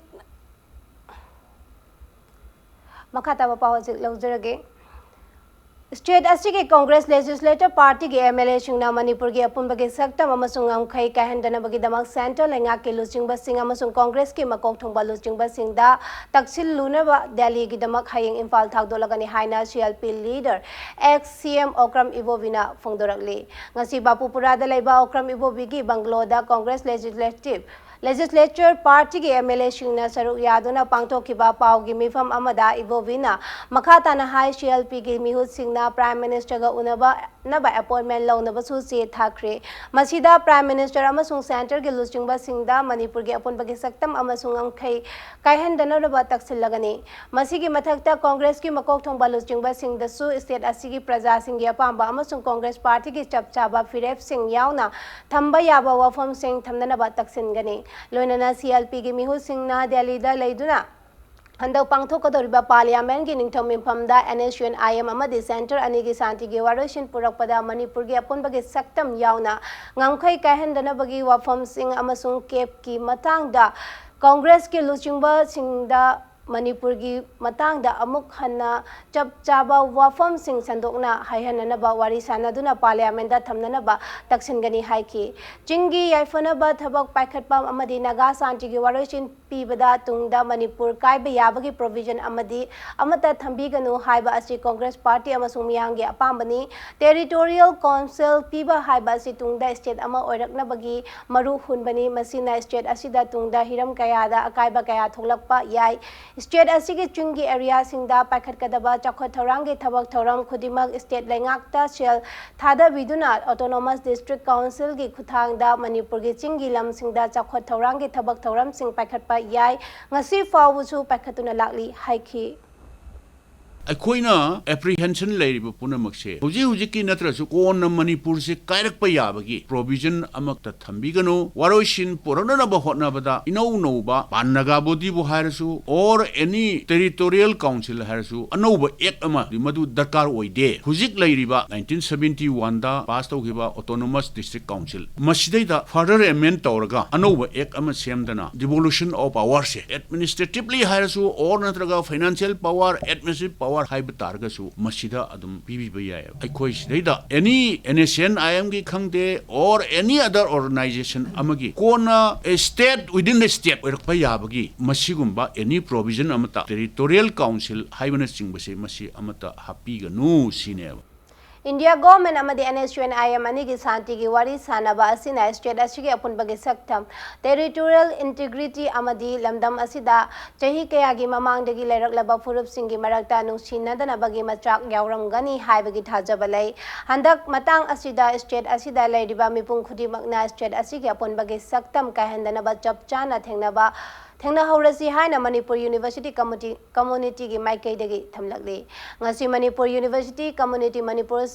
ꯃꯈꯥ ꯇꯥꯕ ꯄꯥꯎ ꯍꯧꯖꯤꯛ ꯂꯧꯖꯔꯒꯦ꯫ ꯁ꯭ꯇꯦꯠ ꯑꯁꯤꯒꯤ ꯀꯣꯡꯒ꯭ꯔꯦꯁ ꯂꯦꯖꯤꯁꯂꯦꯇꯤꯚ ꯄꯥꯔꯇꯤꯒꯤ ꯑꯦꯝ ꯑꯦꯜ ꯑꯦꯁꯤꯡꯅ ꯃꯅꯤꯄꯨꯔꯒꯤ ꯑꯄꯨꯟꯕꯒꯤ ꯁꯛꯇꯝ ꯑꯃꯁꯨꯡ ꯉꯝꯈꯩ ꯀꯥꯏꯍꯟꯗꯅꯕꯒꯤꯗꯃꯛ ꯁꯦꯟꯇ꯭ꯔꯦꯜ ꯂꯩꯉꯥꯛꯀꯤ ꯂꯨꯆꯤꯡꯕꯁꯤꯡ ꯑꯃꯁꯨꯡ ꯀꯣꯡꯒ꯭ꯔꯦꯁꯀꯤ ꯃꯀꯣꯛ ꯊꯣꯡꯕ ꯂꯨꯆꯤꯡꯕꯁꯤꯡꯗ ꯇꯛꯁꯤꯜꯂꯨꯅꯕ ꯗꯦꯜꯂꯤꯒꯤꯗꯃꯛ ꯍꯌꯦꯡ ꯏꯝꯐꯥꯜ ꯊꯥꯗꯣꯛꯂꯒꯅꯤ ꯍꯥꯏꯅ C L P leader X ꯁꯤ ꯑꯦꯝ ꯑꯣꯀ꯭ꯔꯝ ꯏꯕꯣꯕꯤꯅ ꯐꯣꯡꯗꯣꯔꯛꯂꯤ꯫ ꯉꯁꯤ ꯕꯥꯄꯨꯄꯨꯔꯥꯗ ꯂꯩꯕ ꯑꯣꯀ꯭ꯔꯝ ꯏꯕꯣꯕꯤꯒꯤ ꯕꯪꯒ꯭ꯂꯣꯗ ꯀꯣꯡꯒ꯭ꯔꯦꯁ ꯂꯦꯖꯤꯁꯂꯦꯇꯤꯚ ꯂꯦꯖꯤꯁꯂꯦꯆꯔ ꯄꯥꯔꯇꯤꯒꯤ ꯑꯦꯝ ꯑꯦꯜ ꯑꯦꯁꯤꯡꯅ ꯁꯔꯨꯛ ꯌꯥꯗꯨꯅ ꯄꯥꯡꯊꯣꯛꯈꯤꯕ ꯄꯥꯎꯒꯤ ꯃꯤꯐꯝ ꯑꯃꯗ ꯏꯕꯣꯕꯤꯅ ꯃꯈꯥ ꯇꯥꯅ ꯍꯥꯏ, ꯁꯤ ꯑꯦꯜ ꯄꯤꯒꯤ ꯃꯤꯍꯨꯠꯁꯤꯡꯅ ꯄ꯭ꯔꯥꯏꯝ ꯃꯤꯅꯤꯁꯇꯔꯒ ꯎꯅꯕ ꯅꯕ ꯑꯦꯄꯣꯏꯟꯃꯦꯟ ꯂꯧꯅꯕꯁꯨ ꯆꯦ ꯊꯥꯈ꯭ꯔꯦ꯫ ꯃꯁꯤꯗ ꯄ꯭ꯔꯥꯏꯝ ꯃꯤꯅꯤꯁꯇꯔ ꯑꯃꯁꯨꯡ ꯁꯦꯟꯇꯔꯒꯤ ꯂꯨꯆꯤꯡꯕꯁꯤꯡꯗ ꯃꯅꯤꯄꯨꯔꯒꯤ ꯑꯄꯨꯟꯕꯒꯤ ꯁꯛꯇꯝ ꯑꯃꯁꯨꯡ ꯉꯝꯈꯩ ꯀꯥꯏꯍꯟꯗꯅꯅꯕ ꯇꯛꯁꯤꯜꯂꯒꯅꯤ꯫ ꯃꯁꯤꯒꯤ ꯃꯊꯛꯇ ꯀꯣꯡꯒ꯭ꯔꯦꯁꯀꯤ ꯃꯀꯣꯛ ꯊꯣꯡꯕ ꯂꯨꯆꯤꯡꯕꯁꯤꯡꯗꯁꯨ ꯁ꯭ꯇꯦꯠ ꯑꯁꯤꯒꯤ ꯄ꯭ꯔꯖꯥꯁꯤꯡꯒꯤ ꯑꯄꯥꯝꯕ ꯑꯃꯁꯨꯡ ꯀꯣꯡꯒ꯭ꯔꯦꯁ ꯄꯥꯔꯇꯤꯒꯤ ꯆꯞ ꯆꯥꯕ ꯐꯤꯔꯦꯞꯁꯤꯡ ꯌꯥꯎꯅ ꯊꯝꯕ ꯌꯥꯕ ꯋꯥꯐꯝꯁꯤꯡ ꯊꯝꯅꯅꯕ ꯇꯛꯁꯤꯟꯒꯅꯤ꯫ ꯂꯣꯏꯅꯅ ꯁꯤ ꯑꯦꯜ ꯄꯤꯒꯤ ꯃꯤꯍꯨꯠꯁꯤꯡꯅ ꯗꯦꯜꯂꯤꯗ ꯂꯩꯗꯨꯅ ꯍꯟꯗꯛ ꯄꯥꯡꯊꯣꯛꯀꯗꯧꯔꯤꯕ ꯄꯥꯔꯂꯤꯌꯥꯃꯦꯟꯒꯤ ꯅꯤꯡꯊꯧ ꯃꯤꯐꯝꯗ N S U N I M ꯑꯃꯗꯤ ꯁꯦꯟꯇꯔ ꯑꯅꯤꯒꯤ ꯁꯥꯟꯇꯤꯒꯤ ꯋꯥꯔꯣꯏꯁꯤꯟ ꯄꯨꯔꯛꯄꯗ ꯃꯅꯤꯄꯨꯔꯒꯤ ꯑꯄꯨꯟꯕꯒꯤ ꯁꯛꯇꯝ ꯌꯥꯎꯅ ꯉꯝꯈꯩ ꯀꯥꯏꯍꯟꯗꯅꯕꯒꯤ ꯋꯥꯐꯝꯁꯤꯡ ꯑꯃꯁꯨꯡ ꯀꯦꯞꯀꯤ ꯃꯇꯥꯡꯗ ꯀꯣꯡꯒ꯭ꯔꯦꯁꯀꯤ ꯂꯨꯆꯤꯡꯕꯁꯤꯡꯗ ꯃꯅꯤꯄꯨꯔꯒꯤ ꯃꯇꯥꯡꯗ ꯑꯃꯨꯛ ꯍꯟꯅ ꯆꯞ ꯆꯥꯕ ꯋꯥꯐꯝꯁꯤꯡ ꯁꯟꯗꯣꯛꯅ ꯍꯥꯏꯍꯟꯅꯅꯕ ꯋꯥꯔꯤ ꯁꯥꯟꯅꯗꯨꯅ ꯄꯥꯔꯂꯤꯌꯥꯃꯦꯟꯗ ꯊꯝꯅꯅꯕ ꯇꯛꯁꯤꯟꯒꯅꯤ ꯍꯥꯏꯈꯤ꯫ ꯆꯤꯡꯒꯤ ꯌꯥꯏꯐꯅꯕ ꯊꯕꯛ ꯄꯥꯏꯈꯠꯄ ꯑꯃꯗꯤ ꯅꯥꯒꯥ ꯁꯥꯟꯇꯤꯒꯤ ꯋꯥꯔꯣꯏꯁꯤꯟ ꯄꯤꯕꯗ ꯇꯨꯡꯗ ꯃꯅꯤꯄꯨꯔ ꯀꯥꯏꯕ ꯌꯥꯕꯒꯤ ꯄ꯭ꯔꯣꯚꯤꯖꯟ ꯑꯃꯗꯤ ꯑꯃꯠꯇ ꯊꯝꯕꯤꯒꯅꯨ ꯍꯥꯏꯕ ꯑꯁꯤ ꯀꯣꯡꯒ꯭ꯔꯦꯁ ꯄꯥꯔꯇꯤ ꯑꯃꯁꯨꯡ ꯃꯤꯌꯥꯝꯒꯤ ꯑꯄꯥꯝꯕꯅꯤ꯫ ꯇꯦꯔꯤꯇꯣꯔꯤꯌꯦꯜ ꯀꯥꯎꯟꯁꯤꯜ ꯄꯤꯕ ꯍꯥꯏꯕ ꯑꯁꯤ ꯇꯨꯡꯗ ꯁ꯭ꯇꯦꯠ ꯑꯃ ꯑꯣꯏꯔꯛꯅꯕꯒꯤ ꯃꯔꯨ ꯍꯨꯟꯕꯅꯤ꯫ ꯃꯁꯤꯅ ꯁ꯭ꯇꯦꯠ ꯑꯁꯤꯗ ꯇꯨꯡꯗ ꯍꯤꯔꯝ ꯀꯌꯥꯗ ꯑꯀꯥꯏꯕ ꯀꯌꯥ ꯊꯣꯛꯂꯛꯄ ꯌꯥꯏ꯫ State ꯑꯁꯤꯒꯤ ꯆꯤꯡꯒꯤ ꯑꯦꯔꯤꯌꯥꯁꯤꯡꯗ ꯄꯥꯏꯈꯠꯀꯗꯕ ꯆꯥꯎꯈꯠ ꯊꯧꯔꯥꯡꯒꯤ ꯊꯕꯛ ꯊꯧꯔꯝ ꯈꯨꯗꯤꯡꯃꯛ state ꯂꯩꯉꯥꯛꯇ ꯁꯦꯜ ꯊꯥꯗꯕꯤꯗꯨꯅ Autonomous District Councilꯒꯤ ꯈꯨꯠꯊꯥꯡꯗ ꯃꯅꯤꯄꯨꯔꯒꯤ ꯆꯤꯡꯒꯤ ꯂꯝꯁꯤꯡꯗ ꯆꯥꯎꯈꯠ ꯊꯧꯔꯥꯡꯒꯤ ꯊꯕꯛ ꯊꯧꯔꯝꯁꯤꯡ ꯄꯥꯏꯈꯠꯄ ꯌꯥꯏ, ꯉꯁꯤ ꯐꯥꯎꯕꯁꯨ ꯄꯥꯏꯈꯠꯇꯨꯅ ꯂꯥꯛꯂꯤ ꯍꯥꯏꯈꯤ꯫ ꯑꯩꯈꯣꯏꯅ apprehension ꯂꯩꯔꯤꯕ ꯄꯨꯝꯅꯃꯛꯁꯦ ꯍꯧꯖꯤꯛ ꯍꯧꯖꯤꯛꯀꯤ ꯅꯠꯇ꯭ꯔꯁꯨ ꯀꯣꯟꯅ ꯃꯅꯤꯄꯨꯔꯁꯦ ꯀꯥꯏꯔꯛꯄ ꯌꯥꯕꯒꯤ provision ꯑꯃꯈꯛꯇ ꯊꯝꯕꯤꯒꯅꯨ꯫ ꯋꯥꯔꯣꯏꯁꯤꯟ ꯄꯨꯔꯛꯅꯅꯕ ꯍꯣꯠꯅꯕꯗ ꯏꯅꯧ ꯅꯧꯕ Pan Naga Body ꯕꯨ ꯍꯥꯏꯔꯁꯨ, or any territorial council ꯍꯥꯏꯔꯁꯨ, ꯑꯅꯧꯕ act ꯑꯃ ꯃꯗꯨ ꯗꯔꯀꯥꯔ ꯑꯣꯏꯗꯦ꯫ ꯍꯧꯖꯤꯛ ꯂꯩꯔꯤꯕ nineteen seventy one ꯗ pass ꯇꯧꯈꯤꯕ Autonomous District Council ꯃꯁꯤꯗꯩꯗ further amend ꯇꯧꯔꯒ ꯑꯅꯧꯕ act ꯑꯃ ꯁꯦꯝꯗꯅ devolution of power say administratively ꯍꯥꯏꯔꯁꯨ, or ꯅꯠꯇ꯭ꯔꯒ financial power, administrative power ꯍꯥꯏꯕ ꯇꯥꯔꯒꯁꯨ ꯃꯁꯤꯗ ꯑꯗꯨꯝ ꯄꯤꯕꯤꯕ ꯌꯥꯏ꯫ ꯑꯩꯈꯣꯏ ꯁꯤꯗꯩꯗ any NSCN IM ꯒꯤ ꯈꯪꯗꯦ, or any other organization ꯑꯃꯒꯤ ꯀꯣꯟꯅ state within the state ꯑꯣꯏꯔꯛꯄ ꯌꯥꯕꯒꯤ ꯃꯁꯤꯒꯨꯝꯕ any provision ꯑꯃꯠꯇ, territorial council ꯍꯥꯏꯕꯅꯆꯤꯡꯕꯁꯦ ꯃꯁꯤ ꯑꯃꯠꯇ ꯍꯥꯞꯄꯤꯒꯅꯨ ꯁꯤꯅꯦꯕ꯫ India Government ꯑꯃꯗꯤ NSCN IM ꯑꯅꯤꯒꯤ ꯁꯥꯟꯇꯤꯒꯤ ꯋꯥꯔꯤ ꯁꯥꯟꯅꯕ ꯑꯁꯤꯅ state ꯑꯁꯤꯒꯤ ꯑꯄꯨꯟꯕꯒꯤ ꯁꯛꯇꯝ, territorial integrity ꯑꯃꯗꯤ ꯂꯝꯗꯝ ꯑꯁꯤꯗ ꯆꯍꯤ ꯀꯌꯥꯒꯤ ꯃꯃꯥꯡꯗꯒꯤ ꯂꯩꯔꯛꯂꯕ ꯐꯨꯔꯨꯞꯁꯤꯡꯒꯤ ꯃꯔꯛꯇ ꯅꯨꯡꯁꯤꯅꯗꯅꯕꯒꯤ ꯃꯆꯥꯛ ꯌꯥꯎꯔꯝꯒꯅꯤ ꯍꯥꯏꯕꯒꯤ ꯊꯥꯖꯕ ꯂꯩ꯫ ꯍꯟꯗꯛ ꯃꯇꯥꯡ ꯑꯁꯤꯗ state ꯑꯁꯤꯗ ꯂꯩꯔꯤꯕ ꯃꯤꯄꯨꯝ ꯈꯨꯗꯤꯡꯃꯛꯅ state ꯑꯁꯤꯒꯤ ꯑꯄꯨꯟꯕꯒꯤ ꯁꯛꯇꯝ ꯀꯥꯏꯍꯟꯗꯅꯕ ꯆꯞ ꯆꯥꯅ ꯊꯦꯡꯅꯕ, ꯊꯦꯡꯅꯍꯧꯔꯁꯤ ꯍꯥꯏꯅ Manipur University Committee, Community ꯒꯤ ꯃꯥꯏꯀꯩꯗꯒꯤ ꯊꯝꯂꯛꯂꯤ꯫ ꯉꯁꯤ Manipur University Community, Manipur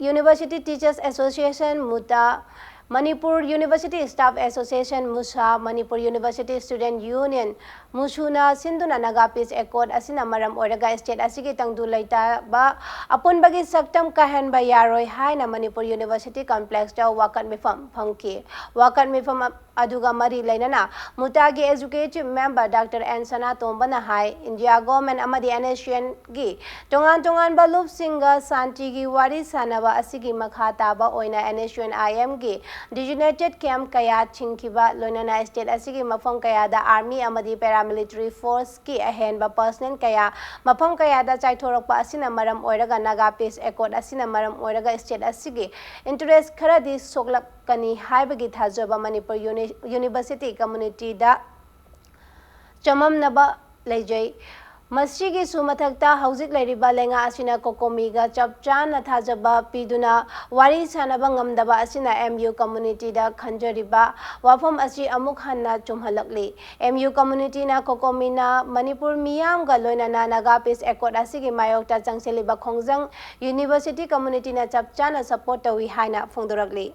University Teachers Association, MUTA, Manipur University Staff Association, MUSA, Manipur University Student Union, MUSU ꯅ ꯁꯤꯟꯗꯨꯅ Naga Peace Accord ꯑꯁꯤꯅ ꯃꯔꯝ ꯑꯣꯏꯔꯒ state ꯑꯁꯤꯒꯤ ꯇꯪꯗꯨ ꯂꯩꯇꯥꯕ ꯑꯄꯨꯟꯕꯒꯤ ꯁꯛꯇꯝ ꯀꯥꯏꯍꯟꯕ ꯌꯥꯔꯣꯏ ꯍꯥꯏꯅ Manipur University Complex ꯇ ꯋꯥꯀꯠ ꯃꯤꯐꯝ ꯐꯝꯈꯤ꯫ ꯋꯥꯀꯠ ꯃꯤꯐꯝ ꯑꯗꯨꯒ ꯃꯔꯤ ꯂꯩꯅꯅ MUTA ꯒꯤ Executive Member Doctor N ꯁꯅꯥꯇꯣꯝꯕꯅ ꯍꯥꯏ, India Government ꯑꯃꯗꯤ NSCN ꯒꯤ ꯇꯣꯉꯥꯟ ꯇꯣꯉꯥꯟꯕ ꯂꯨꯞꯁꯤꯡꯒ ꯁꯥꯟꯇꯤꯒꯤ ꯋꯥꯔꯤ ꯁꯥꯟꯅꯕ ꯑꯁꯤꯒꯤ ꯃꯈꯥ ꯇꯥꯕ ꯑꯣꯏꯅ NSCN IM ꯒꯤ designated camp ꯀꯌꯥ ꯊꯤꯡꯈꯤꯕ, ꯂꯣꯏꯅꯅ state ꯑꯁꯤꯒꯤ ꯃꯐꯝ ꯀꯌꯥꯗ army ꯑꯃꯗꯤ paramilitary force ꯀꯤ ꯑꯍꯦꯟꯕ personnel ꯀꯌꯥ ꯃꯐꯝ ꯀꯌꯥꯗ ꯆꯥꯏꯊꯣꯔꯛꯄ ꯑꯁꯤꯅ ꯃꯔꯝ ꯑꯣꯏꯔꯒ Naga Peace Accord ꯑꯁꯤꯅ ꯃꯔꯝ ꯑꯣꯏꯔꯒ state ꯑꯁꯤꯒꯤ interest ꯈꯔꯗꯤ ꯁꯣꯛꯂꯛꯀꯅꯤ ꯍꯥꯏꯕꯒꯤ ꯊꯥꯖꯕ Manipur Uni-, University Community ꯗ ꯆꯃꯝꯅꯕ ꯂꯩꯖꯩ꯫ ꯃꯁꯤꯒꯤꯁꯨ ꯃꯊꯛꯇ, ꯍꯧꯖꯤꯛ ꯂꯩꯔꯤꯕ ꯂꯩꯉꯥꯛ ꯑꯁꯤꯅ ꯀꯣꯀꯣꯃꯤꯒ ꯆꯞ ꯆꯥꯅ ꯊꯥꯖꯕ ꯄꯤꯗꯨꯅ ꯋꯥꯔꯤ ꯁꯥꯅꯕ ꯉꯝꯗꯕ ꯑꯁꯤꯅ ꯑꯦꯝ ꯌꯨ ꯀꯝꯃ꯭ꯌꯨꯅꯤꯇꯤꯗ ꯈꯟꯖꯔꯤꯕ ꯋꯥꯐꯝ ꯑꯁꯤ ꯑꯃꯨꯛ ꯍꯟꯅ ꯆꯨꯝꯍꯜꯂꯛꯂꯤ꯫ ꯑꯦꯝ ꯌꯨ ꯀꯝꯃ꯭ꯌꯨꯅꯤꯇꯤꯅ ꯀꯣꯀꯣꯃꯤꯅ ꯃꯅꯤꯄꯨꯔ ꯃꯤꯌꯥꯝꯒ ꯂꯣꯏꯅꯅ ꯅꯥꯒꯥ ꯄꯤꯁ ꯑꯦꯀꯣꯔꯗ ꯑꯁꯤꯒꯤ ꯃꯥꯌꯣꯛꯇ ꯆꯪꯁꯤꯜꯂꯤꯕ ꯈꯣꯡꯖꯪ ꯌꯨꯅꯤꯚꯔꯁꯤꯇꯤ ꯀꯝꯃ꯭ꯌꯨꯅꯤꯇꯤꯅ ꯆꯞ ꯆꯥꯅ ꯁꯄꯣꯔꯠ ꯇꯧꯏ ꯍꯥꯏꯅ ꯐꯣꯡꯗꯣꯔꯛꯂꯤ꯫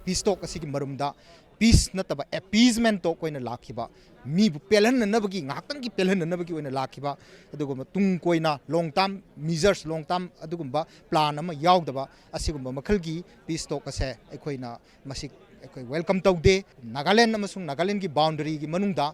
ꯄꯤꯁ ꯇꯣꯛ ꯑꯁꯤꯒꯤ ꯃꯔꯨꯝꯗ ꯄꯤꯁ ꯅꯠꯇꯕ ꯑꯦꯄꯤꯖꯃꯦꯟ ꯇꯣꯛ ꯑꯣꯏꯅ ꯂꯥꯛꯈꯤꯕ, ꯃꯤꯕꯨ ꯄꯦꯜꯍꯟꯅꯅꯕꯒꯤ, ꯉꯥꯏꯍꯥꯛꯇꯪꯒꯤ ꯄꯦꯜꯍꯟꯅꯅꯕꯒꯤ ꯑꯣꯏꯅ ꯂꯥꯛꯈꯤꯕ, ꯑꯗꯨꯒꯨꯝꯕ ꯇꯨꯡ ꯀꯣꯏꯅ ꯂꯣꯡ ꯇꯥꯔꯝ ꯃꯤꯖꯔꯁ, ꯂꯣꯡ ꯇꯥꯔꯝ ꯑꯗꯨꯒꯨꯝꯕ ꯄ꯭ꯂꯥꯟ ꯑꯃ ꯌꯥꯎꯗꯕ ꯑꯁꯤꯒꯨꯝꯕ ꯃꯈꯜꯒꯤ ꯄꯤꯁ ꯇꯣꯛ ꯑꯁꯦ ꯑꯩꯈꯣꯏꯅ ꯃꯁꯤ ꯑꯩꯈꯣꯏ ꯋꯦꯜꯀꯝ ꯇꯧꯗꯦ꯫ ꯅꯥꯒꯥꯂꯦꯟ ꯑꯃꯁꯨꯡ ꯅꯥꯒꯥꯂꯦꯟꯒꯤ ꯕꯥꯎꯟꯗꯔꯤꯒꯤ ꯃꯅꯨꯡꯗ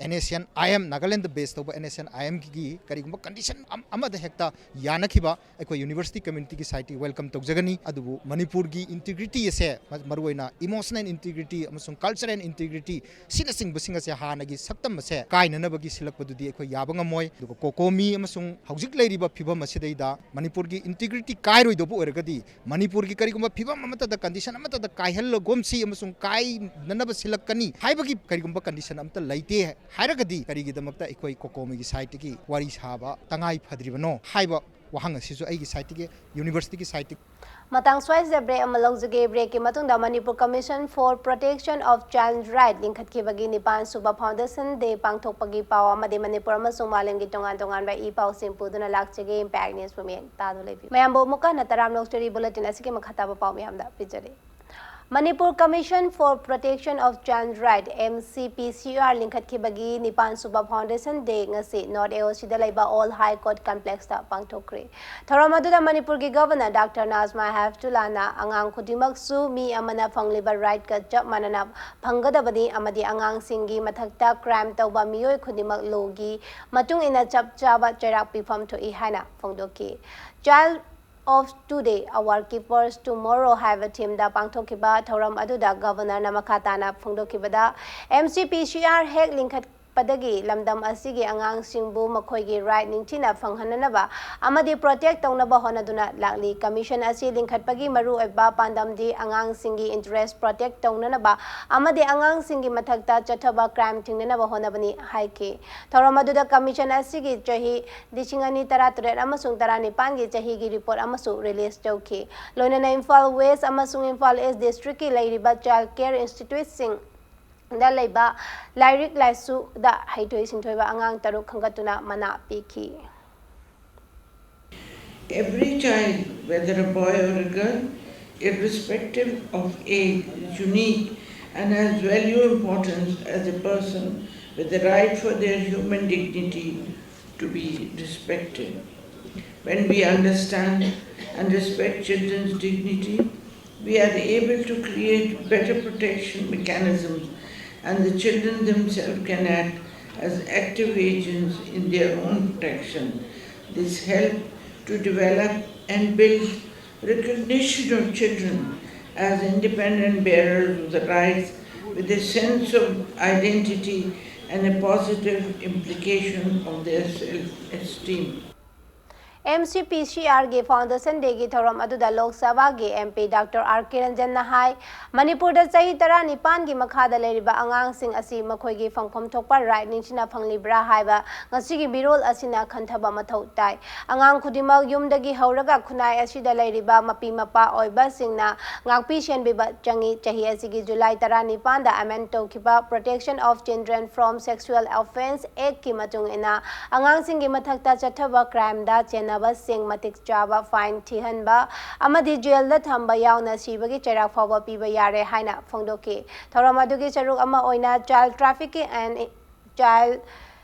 N S N I M, ꯅꯥꯒꯥꯂꯦꯟꯗ ꯕꯦꯁ ꯇꯧꯕ ꯑꯦꯟ ꯑꯦꯁ ꯑꯦꯟ ꯑꯥꯏ ꯑꯦꯝꯒꯤ ꯀꯔꯤꯒꯨꯝꯕ ꯀꯟꯗꯤꯁꯟ ꯑꯃꯗ ꯍꯦꯛꯇ ꯌꯥꯅꯈꯤꯕ ꯑꯩꯈꯣꯏ ꯌꯨꯅꯤꯚꯔꯁꯤꯇꯤ ꯀꯝꯃ꯭ꯌꯨꯅꯤꯇꯤꯒꯤ ꯁꯥꯏꯠꯇꯒꯤ ꯋꯦꯜꯀꯝ ꯇꯧꯖꯒꯅꯤ꯫ ꯑꯗꯨꯕꯨ ꯃꯅꯤꯄꯨꯔꯒꯤ ꯏꯟꯇꯤꯒ꯭ꯔꯤꯇꯤ ꯑꯁꯦ, ꯃ-, ꯃꯔꯨꯑꯣꯏꯅ ꯏꯃꯣꯁꯅꯦꯜ ꯏꯟꯇꯤꯒ꯭ꯔꯤꯇꯤ ꯑꯃꯁꯨꯡ ꯀꯜꯆꯔꯦꯜ ꯏꯟꯇꯤꯒ꯭ꯔꯤꯇꯤ, ꯁꯤꯅꯆꯤꯡꯕꯁꯤꯡ ꯑꯁꯦ ꯍꯥꯟꯅꯒꯤ ꯁꯛꯇꯝ ꯑꯁꯦ ꯀꯥꯏꯅꯅꯕꯒꯤ ꯁꯤꯜꯂꯛꯄꯗꯨꯗꯤ ꯑꯩꯈꯣꯏ ꯌꯥꯕ ꯉꯝꯃꯣꯏ꯫ ꯑꯗꯨꯒ ꯀꯣꯀꯣꯃꯤ ꯑꯃꯁꯨꯡ ꯍꯧꯖꯤꯛ ꯂꯩꯔꯤꯕ ꯐꯤꯕꯝ ꯑꯁꯤꯗꯩꯗ ꯃꯅꯤꯄꯨꯔꯒꯤ ꯏꯟꯇꯤꯒ꯭ꯔꯤꯇꯤ ꯀꯥꯏꯔꯣꯏꯗꯧꯕ ꯑꯣꯏꯔꯒꯗꯤ, ꯃꯅꯤꯄꯨꯔꯒꯤ ꯀꯔꯤꯒꯨꯝꯕ ꯐꯤꯕꯝ ꯑꯃꯠꯇꯗ, ꯀꯟꯗꯤꯁꯟ ꯑꯃꯠꯇꯗ ꯀꯥꯏꯍꯜꯂꯒꯨꯝꯁꯤ ꯑꯃꯁꯨꯡ ꯀꯥꯏꯅꯅꯕ ꯁꯤꯜꯂꯛꯀꯅꯤ ꯍꯥꯏꯕꯒꯤ ꯀꯔꯤꯒꯨꯝꯕ ꯀꯟꯗꯤꯁꯟ ꯑꯃꯠꯇ ꯂꯩꯇꯦ ꯍꯥꯏꯔꯒꯗꯤ, ꯀꯔꯤꯒꯤꯗꯃꯛꯇ ꯑꯩꯈꯣꯏ ꯀꯣꯀꯣꯃꯤꯒꯤ ꯁꯥꯏꯠꯇꯒꯤ ꯋꯥꯔꯤ ꯁꯥꯕ ꯇꯉꯥꯏ ꯐꯗ꯭ꯔꯤꯕꯅꯣ ꯍꯥꯏꯕ ꯋꯥꯍꯪ ꯑꯁꯤꯁꯨ ꯑꯩꯒꯤ ꯁꯥꯏꯠꯇꯒꯤ, ꯌꯨꯅꯤꯚꯔꯁꯤꯇꯤꯒꯤ ꯁꯥꯏꯠꯇꯒꯤ꯫ ꯃꯇꯥꯡ ꯁ꯭ꯋꯥꯏꯁꯤꯗ ꯕ꯭ꯔꯦꯛ ꯑꯃ ꯂꯧꯖꯒꯦ꯫ ꯕ꯭ꯔꯦꯛꯀꯤ ꯃꯇꯨꯡꯗ Manipur commission for protection of child rights ꯂꯤꯡꯈꯠꯈꯤꯕꯒꯤ ꯅꯤꯄꯥꯟ ꯁꯨꯕ ꯐꯥꯎꯟꯗꯦꯁꯟ ꯗꯦ ꯄꯥꯡꯊꯣꯛꯄꯒꯤ ꯄꯥꯎ ꯑꯃꯗꯤ ꯃꯅꯤꯄꯨꯔ ꯑꯃꯁꯨꯡ ꯃꯥꯂꯦꯝꯒꯤ ꯇꯣꯉꯥꯟ ꯇꯣꯉꯥꯟꯕ ꯏ ꯄꯥꯎꯁꯤꯡ ꯄꯨꯗꯨꯅ ꯂꯥꯛꯆꯒꯦ꯫ ꯏꯝꯄꯦꯛ ꯅ꯭ꯌꯨꯁꯄꯨ ꯃꯤꯠꯌꯦꯡ ꯇꯥꯗꯨꯅ ꯂꯩꯕꯤꯌꯨ꯫ ꯃꯌꯥꯝꯕꯨ ꯑꯃꯨꯛꯀ ꯍꯟꯅ ꯇꯔꯥꯝꯅ ꯑꯣꯛꯆꯔꯤ꯫ ꯕꯨꯂꯦꯇꯤꯟ ꯑꯁꯤꯒꯤ ꯃꯈꯥ ꯇꯥꯕ ꯄꯥꯎ ꯃꯌꯥꯝꯗ ꯄꯤꯖꯔꯤ꯫ Manipur commission for protection of child rights, M C P C R, ꯂꯤꯡꯈꯠꯈꯤꯕꯒꯤ ꯅꯤꯄꯥꯟ ꯁꯨꯕ ꯐꯥꯎꯟꯗꯦꯁꯟ ꯗꯦ ꯉꯁꯤ ꯅꯣꯔꯠ ꯑꯦ ꯑꯣ ꯁꯤꯗ ꯂꯩꯕ ꯑꯣꯜ ꯍꯥꯏ ꯀꯣꯔꯠ ꯀꯝꯄ꯭ꯂꯦꯛꯁꯇ ꯄꯥꯡꯊꯣꯛꯈ꯭ꯔꯦ꯫ ꯊꯧꯔꯝ ꯑꯗꯨꯗ ꯃꯅꯤꯄꯨꯔꯒꯤ ꯒꯚꯔꯅꯔ ꯗꯥꯛꯇꯔ ꯅꯥꯖꯃꯥ ꯍꯦꯞꯇꯨꯂꯥꯅ ꯑꯉꯥꯡ ꯈꯨꯗꯤꯡꯃꯛꯁꯨ ꯃꯤ ꯑꯃꯅ ꯐꯪꯂꯤꯕ ꯔꯥꯏꯠꯀ ꯆꯞ ꯃꯥꯟꯅꯅ ꯐꯪꯒꯗꯕꯅꯤ ꯑꯃꯗꯤ ꯑꯉꯥꯡꯁꯤꯡꯒꯤ ꯃꯊꯛꯇ ꯀ꯭ꯔꯥꯏꯝ ꯇꯧꯕ ꯃꯤꯑꯣꯏ ꯈꯨꯗꯤꯡꯃꯛ ꯂꯣꯒꯤ ꯃꯇꯨꯡ ꯏꯟꯅ ꯆꯞ ꯆꯥꯕ ꯆꯩꯔꯥꯛ ꯄꯤꯐꯝ ꯊꯣꯛꯏ ꯍꯥꯏꯅ ꯐꯣꯡꯗꯣꯛꯈꯤ꯫ Child of Today, Our Keepers Tomorrow ꯍꯥꯏꯕ ꯊꯤꯝꯗ ꯄꯥꯡꯊꯣꯛꯈꯤꯕ ꯊꯧꯔꯝ ꯑꯗꯨꯗ ꯒꯚꯔꯅꯔꯅ ꯃꯈꯥ ꯇꯥꯅ ꯐꯣꯡꯗꯣꯛꯈꯤꯕꯗ, M C P C R ꯍꯦꯛ ꯂꯤꯡꯈꯠ ꯄꯗꯒꯤ ꯂꯝꯗꯝ ꯑꯁꯤꯒꯤ ꯑꯉꯥꯡꯁꯤꯡꯕꯨ ꯃꯈꯣꯏꯒꯤ right ꯅꯤꯡꯊꯤꯅ ꯐꯪꯍꯟꯅꯅꯕ ꯑꯃꯗꯤ protect ꯇꯧꯅꯕ ꯍꯣꯠꯅꯗꯨꯅ ꯂꯥꯛꯂꯤ꯫ Commission ꯑꯁꯤ ꯂꯤꯡꯈꯠꯄꯒꯤ ꯃꯔꯨꯑꯣꯏꯕ ꯄꯥꯟꯗꯝꯗꯤ ꯑꯉꯥꯡꯁꯤꯡꯒꯤ interest protect ꯇꯧꯅꯅꯕ ꯑꯃꯗꯤ ꯑꯉꯥꯡꯁꯤꯡꯒꯤ ꯃꯊꯛꯇ ꯆꯠꯊꯕ crime ꯊꯤꯡꯅꯅꯕ ꯍꯣꯠꯅꯕꯅꯤ ꯍꯥꯏꯈꯤ꯫ ꯊꯧꯔꯝ ꯑꯗꯨꯗ Commission ꯑꯁꯤꯒꯤ ꯆꯍꯤ ꯂꯤꯁꯤꯡ ꯑꯅꯤ ꯇꯔꯥꯇꯔꯦꯠ ꯑꯃꯁꯨꯡ ꯇꯔꯥꯅꯤꯄꯥꯟꯒꯤ ꯆꯍꯤꯒꯤ report ꯑꯃꯁꯨ release ꯇꯧꯈꯤ꯫ ꯂꯣꯏꯅꯅ ꯏꯝꯐꯥꯜ West ꯑꯃꯁꯨꯡ ꯏꯝꯐꯥꯜ East district ꯀꯤ ꯂꯩꯔꯤꯕ child care institute ꯁꯤꯡ ꯗ ꯂꯩꯕ ꯂꯥꯏꯔꯤꯛ ꯂꯥꯏꯁꯨꯗ ꯍꯩꯊꯣꯏ ꯁꯤꯡꯊꯣꯏꯕ ꯑꯉꯥꯡ ꯇꯔꯨꯛ ꯈꯟꯒꯠꯇꯨꯅ ꯃꯅꯥ ꯄꯤꯈꯤ꯫ Every child, whether a boy or a girl, irrespective of age, is unique and has value importance as a person with the right for their human dignity to be respected. When we understand and respect children's dignity, we are able to create better protection mechanisms, and the children themselves can act as active agents in their own protection. This helps to develop and build recognition of children as independent bearers of the rights with a sense of identity and a positive implication of their self-esteem. MCPCR ꯒꯤ Foundation Day ꯒꯤ ꯊꯧꯔꯝ ꯑꯗꯨꯗ ꯂꯣꯛ ꯁꯚꯥꯒꯤ MP Doctor R K Ranjan ꯅ ꯍꯥꯏ, ꯃꯅꯤꯄꯨꯔꯗ ꯆꯍꯤ ꯇꯔꯥꯅꯤꯄꯥꯟꯒꯤ ꯃꯈꯥꯗ ꯂꯩꯔꯤꯕ ꯑꯉꯥꯡꯁꯤꯡ ꯑꯁꯤ ꯃꯈꯣꯏꯒꯤ ꯐꯪꯐꯝ ꯊꯣꯛꯄ right ꯅꯤꯡꯊꯤꯅ ꯐꯪꯂꯤꯕ꯭ꯔꯥ ꯍꯥꯏꯕ ꯉꯁꯤꯒꯤ ꯃꯤꯔꯣꯜ ꯑꯁꯤꯅ ꯈꯟꯊꯕ ꯃꯊꯧ ꯇꯥꯏ꯫ ꯑꯉꯥꯡ ꯈꯨꯗꯤꯡꯃꯛ ꯌꯨꯝꯗꯒꯤ ꯍꯧꯔꯒ ꯈꯨꯟꯅꯥꯏ ꯑꯁꯤꯗ ꯂꯩꯔꯤꯕ ꯃꯄꯤ ꯃꯄꯥ ꯑꯣꯏꯕꯁꯤꯡꯅ ꯉꯥꯛꯄꯤ ꯁꯦꯟꯕꯤꯕ ꯆꯪꯏ꯫ ꯆꯍꯤ ꯑꯁꯤꯒꯤ ꯖꯨꯂꯥꯏ ꯇꯔꯥꯅꯤꯄꯥꯟꯗ amend ꯇꯧꯈꯤꯕ Protection of Children from Sexual Offence Act ꯀꯤ ꯃꯇꯨꯡ ꯏꯟꯅ, ꯑꯉꯥꯡꯁꯤꯡꯒꯤ ꯃꯊꯛꯇ ꯆꯠꯊꯕ crime ꯗ ꯆꯦꯟꯅꯕꯁꯤꯡ ꯃꯇꯤꯛ ꯆꯥꯕ fine ꯊꯤꯍꯟꯕ ꯑꯃꯗꯤ jail ꯗ ꯊꯝꯕ ꯌꯥꯎꯅ ꯁꯤꯕꯒꯤ ꯆꯩꯔꯥꯛ ꯐꯥꯎꯕ ꯄꯤꯕ ꯌꯥꯔꯦ ꯍꯥꯏꯅ ꯐꯣꯡꯗꯣꯛꯈꯤ꯫ ꯊꯧꯔꯝ ꯑꯗꯨꯒꯤ ꯁꯔꯨꯛ ꯑꯃ ꯑꯣꯏꯅ child trafficking and child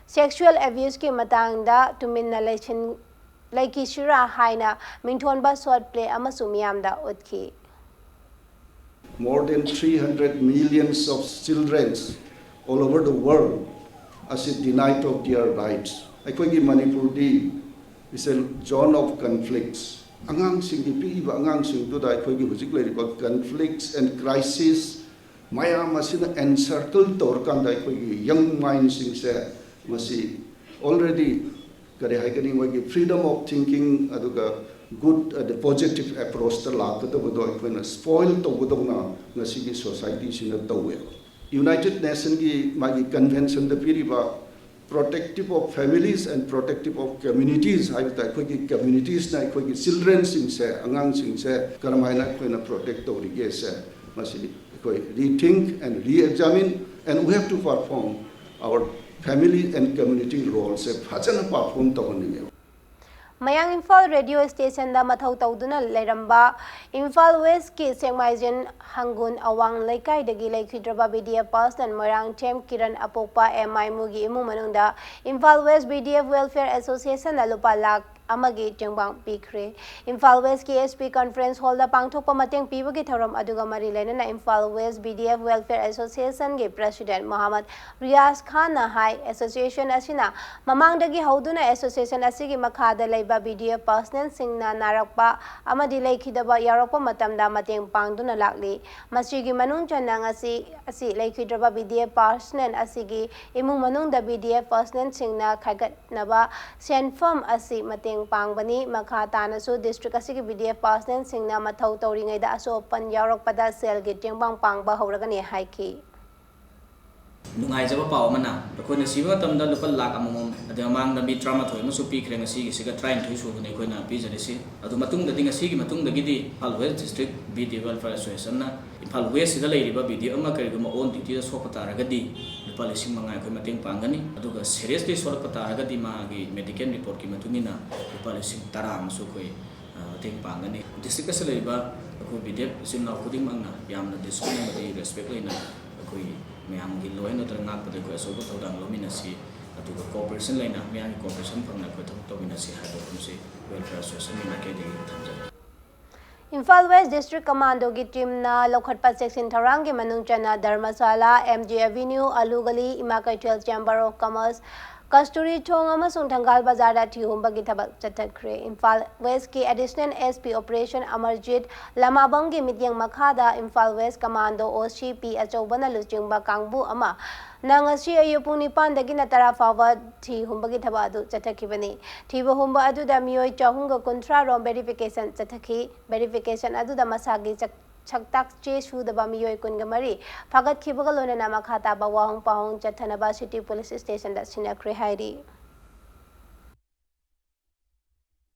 sexual abuse ꯀꯤ ꯃꯇꯥꯡꯗ ꯇꯨꯃꯤꯟꯅ ꯂꯩꯁꯤꯟ-, ꯂꯩꯈꯤꯁꯤꯔꯥ ꯍꯥꯏꯅ ꯃꯤꯡꯊꯣꯟꯕ short play ꯑꯃꯁꯨ ꯃꯤꯌꯥꯝꯗ ꯎꯠꯈꯤ꯫ More than three hundred millions of children all over the world are denied of their rights. ꯑꯩꯈꯣꯏꯒꯤ ꯃꯅꯤꯄꯨꯔꯗꯤ is a zone of conflicts. ꯑꯉꯥꯡꯁꯤꯡꯒꯤ, ꯄꯤꯛꯏꯕ ꯑꯉꯥꯡꯁꯤꯡꯗꯨꯗ ꯑꯩꯈꯣꯏꯒꯤ ꯍꯧꯖꯤꯛ ꯂꯩꯔꯤꯕ conflicts and crisis ꯃꯌꯥꯝ ꯑꯁꯤꯅ ꯑꯦꯟꯁꯔꯀꯜ ꯇꯧꯔꯀꯥꯟꯗ ꯑꯩꯈꯣꯏꯒꯤ ꯌꯪ ꯃꯥꯏꯟꯁꯤꯡꯁꯦ ꯃꯁꯤ ꯑꯣꯜꯔꯦꯗꯤ ꯀꯔꯤ ꯍꯥꯏꯒꯅꯤ, ꯃꯣꯏꯒꯤ ꯐ꯭ꯔꯤꯗꯝ ꯑꯣꯐ ꯊꯤꯡꯀꯤꯡ ꯑꯗꯨꯒ ꯒꯨꯗ ꯑꯗ ꯄꯣꯖꯤꯇꯤꯚ ꯑꯦꯄ꯭ꯔꯣꯆꯇ ꯂꯥꯛꯀꯗꯕꯗꯣ ꯑꯩꯈꯣꯏꯅ ꯁ꯭ꯄꯣꯏꯜ ꯇꯧꯕꯗꯧꯅ ꯉꯁꯤꯒꯤ ꯁꯣꯁꯥꯏꯇꯤꯁꯤꯅ ꯇꯧꯋꯦꯕ꯫ ꯌꯨꯅꯥꯏꯇꯦꯗ ꯅꯦꯁꯟꯒꯤ ꯃꯥꯒꯤ ꯀꯟꯚꯦꯟꯁꯟꯗ ꯄꯤꯔꯤꯕ Protective of Families and Protective of Communities ꯍꯥꯏꯕ ꯇꯥꯏ꯫ ꯑꯩꯈꯣꯏꯒꯤ ꯀꯝꯃ꯭ꯌꯨꯅꯤꯇꯤꯁꯅ ꯑꯩꯈꯣꯏꯒꯤ ꯆꯤꯜꯗ꯭ꯔꯦꯟꯁꯤꯡꯁꯦ, ꯑꯉꯥꯡꯁꯤꯡꯁꯦ ꯀꯔꯝꯍꯥꯏꯅ ꯑꯩꯈꯣꯏꯅ ꯄ꯭ꯔꯣꯇꯦꯛ ꯇꯧꯔꯤꯒꯦꯁꯦ ꯃꯁꯤ ꯑꯩꯈꯣꯏ rethink and re-examine and we have to perform our family and community roleꯁꯦ ꯐꯖꯅ ꯄꯔꯐꯣꯔꯝ ꯇꯧꯍꯟꯅꯤꯡꯉꯦꯕ꯫ ꯃꯌꯥꯡ ꯏꯝꯐꯥꯜ ꯔꯦꯗꯤꯑꯣ ꯁ꯭ꯇꯦꯁꯟꯗ ꯃꯊꯧ ꯇꯧꯗꯨꯅ ꯂꯩꯔꯝꯕ ꯏꯝꯐꯥꯜ ꯋꯦꯁꯀꯤ ꯁꯦꯛꯃꯥꯏꯖꯤꯟ ꯍꯪꯒꯨꯟ ꯑꯋꯥꯡ ꯂꯩꯀꯥꯏꯗꯒꯤ ꯂꯩꯈꯤꯗ꯭ꯔꯕ B D F personnel Moirangthem Kiran ꯑꯄꯣꯛꯄ ꯑꯦꯝ ꯑꯥꯏ ꯃꯨꯒꯤ ꯏꯃꯨꯡ ꯃꯅꯨꯡꯗ Imphal west B D F welfare ꯑꯦꯁꯣꯁꯤꯌꯦꯁꯟꯅ ꯂꯨꯄꯥ ꯂꯥꯈ ꯑꯃꯒꯤ ꯇꯦꯡꯕꯥꯡ ꯄꯤꯈ꯭ꯔꯦ꯫ ꯏꯝꯐꯥꯜ ꯋꯦꯁꯀꯤ ꯑꯦꯁ ꯄꯤ ꯀꯟꯐꯔꯦꯟꯁ ꯍꯣꯜꯗ ꯄꯥꯡꯊꯣꯛꯄ ꯃꯇꯦꯡ ꯄꯤꯕꯒꯤ ꯊꯧꯔꯝ ꯑꯗꯨꯒ ꯃꯔꯤ ꯂꯩꯅꯅ Imphal west B D F welfare ꯑꯦꯁꯣꯁꯤꯌꯦꯁꯟꯒꯤ ꯄ꯭ꯔꯦꯁꯤꯗꯦꯟꯠ ꯃꯣꯍꯝꯃꯗ ꯔꯤꯌꯥꯖ ꯈꯥꯟꯅ ꯍꯥꯏ, ꯑꯦꯁꯣꯁꯤꯌꯦꯁꯟ ꯑꯁꯤꯅ ꯃꯃꯥꯡꯗꯒꯤ ꯍꯧꯗꯨꯅ ꯑꯦꯁꯣꯁꯤꯌꯦꯁꯟ ꯑꯁꯤꯒꯤ ꯃꯈꯥꯗ ꯂꯩꯕ ꯕꯤ ꯗꯤ ꯑꯦꯐ ꯄꯥꯔꯁꯅꯦꯜꯁꯤꯡꯅ ꯅꯥꯔꯛꯄ ꯑꯃꯗꯤ ꯂꯩꯈꯤꯗꯕ ꯌꯥꯎꯔꯛꯄ ꯃꯇꯝꯗ ꯃꯇꯦꯡ ꯄꯥꯡꯗꯨꯅ ꯂꯥꯛꯂꯤ꯫ ꯃꯁꯤꯒꯤ ꯃꯅꯨꯡ ꯆꯟꯅ ꯉꯁꯤ ꯑꯁꯤ ꯂꯩꯈꯤꯗ꯭ꯔꯕ ꯕꯤ ꯗꯤ ꯑꯦꯐ ꯄꯥꯔꯁꯅꯦꯜ ꯑꯁꯤꯒꯤ ꯏꯃꯨꯡ ꯃꯅꯨꯡꯗ ꯕꯤ ꯗꯤ ꯑꯦꯐ ꯄꯥꯔꯁꯅꯦꯜꯁꯤꯡꯅ ꯈꯥꯏꯒꯠꯅꯕ ꯁꯦꯟꯐꯝ ꯑꯁꯤ ꯃꯇꯦꯡ ꯄꯥꯡꯕꯅꯤ꯫ ꯃꯈꯥ ꯇꯥꯅꯁꯨ ꯗꯤꯁꯇ꯭ꯔꯤꯛ ꯑꯁꯤꯒꯤ ꯕꯤ ꯗꯤ ꯑꯦꯐ ꯄꯥꯔꯁꯅꯦꯜꯁꯤꯡꯅ ꯃꯊꯧ ꯇꯧꯔꯤꯉꯩꯗ ꯑꯁꯣꯛ ꯑꯄꯟ ꯌꯥꯎꯔꯛꯄꯗ ꯁꯦꯜꯒꯤ ꯇꯦꯡꯕꯥꯡ ꯄꯥꯡꯕ ꯍꯧꯔꯒꯅꯤ ꯍꯥꯏꯈꯤ꯫ ꯅꯨꯡꯉꯥꯏꯖꯕ ꯄꯥꯎ ꯑꯃꯅ, ꯑꯩꯈꯣꯏꯅ ꯁꯤꯕ ꯃꯇꯝꯗ ꯂꯨꯄꯥ ꯂꯥꯈ ꯑꯃꯃꯝ, ꯑꯗꯩ ꯃꯃꯥꯡꯗ ꯃꯤ ꯇꯔꯥꯃꯥꯊꯣꯏ ꯑꯃꯁꯨ ꯄꯤꯈ꯭ꯔꯦ, ꯉꯁꯤꯒꯤꯁꯤꯒ ꯇꯔꯥꯅꯤꯊꯣꯏ ꯁꯨꯕꯅꯤ ꯑꯩꯈꯣꯏꯅ ꯄꯤꯖꯔꯤꯁꯤ꯫ ꯑꯗꯨ ꯃꯇꯨꯡꯗꯗꯤ, ꯉꯁꯤꯒꯤ ꯃꯇꯨꯡꯗꯒꯤꯗꯤ Imphal west district B D F welfare ꯑꯦꯁꯣꯁꯤꯌꯦꯁꯟꯅ ꯏꯝꯐꯥꯜ ꯋꯦꯁꯁꯤꯗ ꯂꯩꯔꯤꯕ ꯕꯤ ꯗꯤ ꯑꯦꯐ ꯑꯃ ꯀꯔꯤꯒꯨꯝꯕ ꯑꯣꯟ ꯗ꯭ꯌꯨꯇꯤꯗ ꯁꯣꯛꯄ ꯇꯥꯔꯒꯗꯤ ꯂꯨꯄꯥ ꯂꯤꯁꯤꯡ ꯃꯉꯥ ꯑꯩꯈꯣꯏ ꯃꯇꯦꯡ ꯄꯥꯡꯒꯅꯤ꯫ ꯑꯗꯨꯒ ꯁꯦꯔꯤꯌꯁꯂꯤ ꯁꯣꯛꯂꯛꯄ ꯇꯥꯔꯒꯗꯤ ꯃꯥꯒꯤ ꯃꯦꯗꯤꯀꯦꯜ ꯔꯤꯄꯣꯔꯠꯀꯤ ꯃꯇꯨꯡ ꯏꯟꯅ ꯂꯨꯄꯥ ꯂꯤꯁꯤꯡ ꯇꯔꯥ ꯑꯃꯁꯨ ꯑꯩꯈꯣꯏ, ꯑ, ꯃꯇꯦꯡ ꯄꯥꯡꯒꯅꯤ꯫ ꯗꯤꯁꯇ꯭ꯔꯤꯛ ꯑꯁꯤꯗ ꯂꯩꯔꯤꯕ ꯑꯩꯈꯣꯏ ꯕꯤ ꯗꯤ ꯑꯦꯐ ꯏꯆꯤꯜ ꯏꯅꯥꯎ ꯈꯨꯗꯤꯡꯃꯛꯅ ꯌꯥꯝꯅ ꯗꯤꯁꯤꯄ꯭ꯂꯤꯟ ꯑꯃꯗꯤ ꯔꯦꯁꯄꯦꯛ ꯂꯩꯅ ꯑꯩꯈꯣꯏ ꯃꯌꯥꯝꯒꯤ law and order ꯉꯥꯛꯄꯗ ꯑꯩꯈꯣꯏ ꯑꯆꯧꯕ ꯊꯧꯗꯥꯡ ꯂꯧꯃꯤꯟꯅꯁꯤ, ꯑꯗꯨꯒ cooperation ꯂꯩꯅ ꯃꯤꯌꯥꯝꯒꯤ cooperation ꯐꯪꯅ ꯑꯩꯈꯣꯏ ꯊꯕꯛ ꯇꯧꯃꯤꯟꯅꯁꯤ ꯍꯥꯏꯕ ꯋꯥꯐꯝꯁꯤ ꯋꯦꯜꯐꯤꯌꯔ ꯑꯦꯁꯣꯁꯤꯌꯦꯁꯟꯒꯤ ꯃꯥꯏꯀꯩꯗꯒꯤ ꯊꯝꯖꯔꯤ꯫ ꯏꯝꯐꯥꯜ ꯋꯦꯁ ꯗꯤꯁꯇ꯭ꯔꯤꯛ ꯀꯃꯥꯟꯗꯣꯒꯤ ꯇꯤꯝꯅ ꯂꯧꯈꯠꯄ ꯆꯦꯛꯁꯤꯟ ꯊꯧꯔꯥꯡꯒꯤ ꯃꯅꯨꯡ ꯆꯟꯅ ꯙꯔꯃꯁꯥꯂꯥ, ꯑꯦꯝ ꯖꯤ ꯑꯦꯚꯤꯅ꯭ꯌꯨ, ꯑꯂꯨ ꯒꯂꯤ, ꯏꯃꯥ ꯀꯩꯊꯦꯜ, ꯆꯦꯝꯕꯔ ꯑꯣꯐ ꯀꯃꯔꯁ, ꯀꯁꯇꯨꯔꯤ ꯊꯣꯡ ꯑꯃꯁꯨꯡ ꯊꯪꯒꯥꯜ ꯕꯖꯥꯔꯗ ꯊꯤ ꯍꯨꯝꯕꯒꯤ ꯊꯕꯛ ꯆꯠꯊꯈ꯭ꯔꯦ꯫ ꯏꯝꯐꯥꯜ ꯋꯦꯁꯀꯤ additional S P operation Amarjeet ꯂꯃꯥꯕꯝꯒꯤ ꯃꯤꯠꯌꯦꯡ ꯃꯈꯥꯗ ꯏꯝꯐꯥꯜ ꯋꯦꯁ ꯀꯃꯥꯟꯗꯣ ꯑꯣ ꯁꯤ ꯄꯤ ꯑꯆꯧꯕꯅ ꯂꯨꯆꯤꯡꯕ ꯀꯥꯡꯕꯨ ꯑꯃꯅ ꯉꯁꯤ ꯑꯌꯨꯛ ꯄꯨꯡ ꯅꯤꯄꯥꯟꯗꯒꯤꯅ ꯇꯔꯥ ꯐꯥꯎꯕ ꯊꯤ ꯍꯨꯝꯕꯒꯤ ꯊꯕꯛ ꯑꯗꯨ ꯆꯠꯊꯈꯤꯕꯅꯤ꯫ ꯊꯤꯕ ꯍꯨꯝꯕ ꯑꯗꯨꯗ ꯃꯤꯑꯣꯏ ꯆꯍꯨꯝꯒ ꯀꯨꯟꯊ꯭ꯔꯥ ꯔꯣꯝ ꯚꯦꯔꯤꯐꯤꯀꯦꯁꯟ ꯆꯠꯊꯈꯤ꯫ ꯚꯦꯔꯤꯐꯤꯀꯦꯁꯟ ꯑꯗꯨꯗ ꯃꯁꯥꯒꯤ ꯆꯛ-, ꯁꯛꯇꯥꯛ ꯆꯦ ꯁꯨꯗꯕ ꯃꯤꯑꯣꯏ ꯀꯨꯟꯒ ꯃꯔꯤ ꯐꯥꯒꯠꯈꯤꯕꯒ ꯂꯣꯏꯅꯅ ꯃꯈꯥ ꯇꯥꯕ ꯋꯥꯍꯪ ꯄꯥꯎꯍꯪ ꯆꯠꯊꯅꯕ ꯁꯤꯇꯤ ꯄꯨꯂꯤꯁ ꯁ꯭ꯇꯦꯁꯟꯗ ꯁꯤꯟꯅꯈ꯭ꯔꯦ ꯍꯥꯏꯔꯤ꯫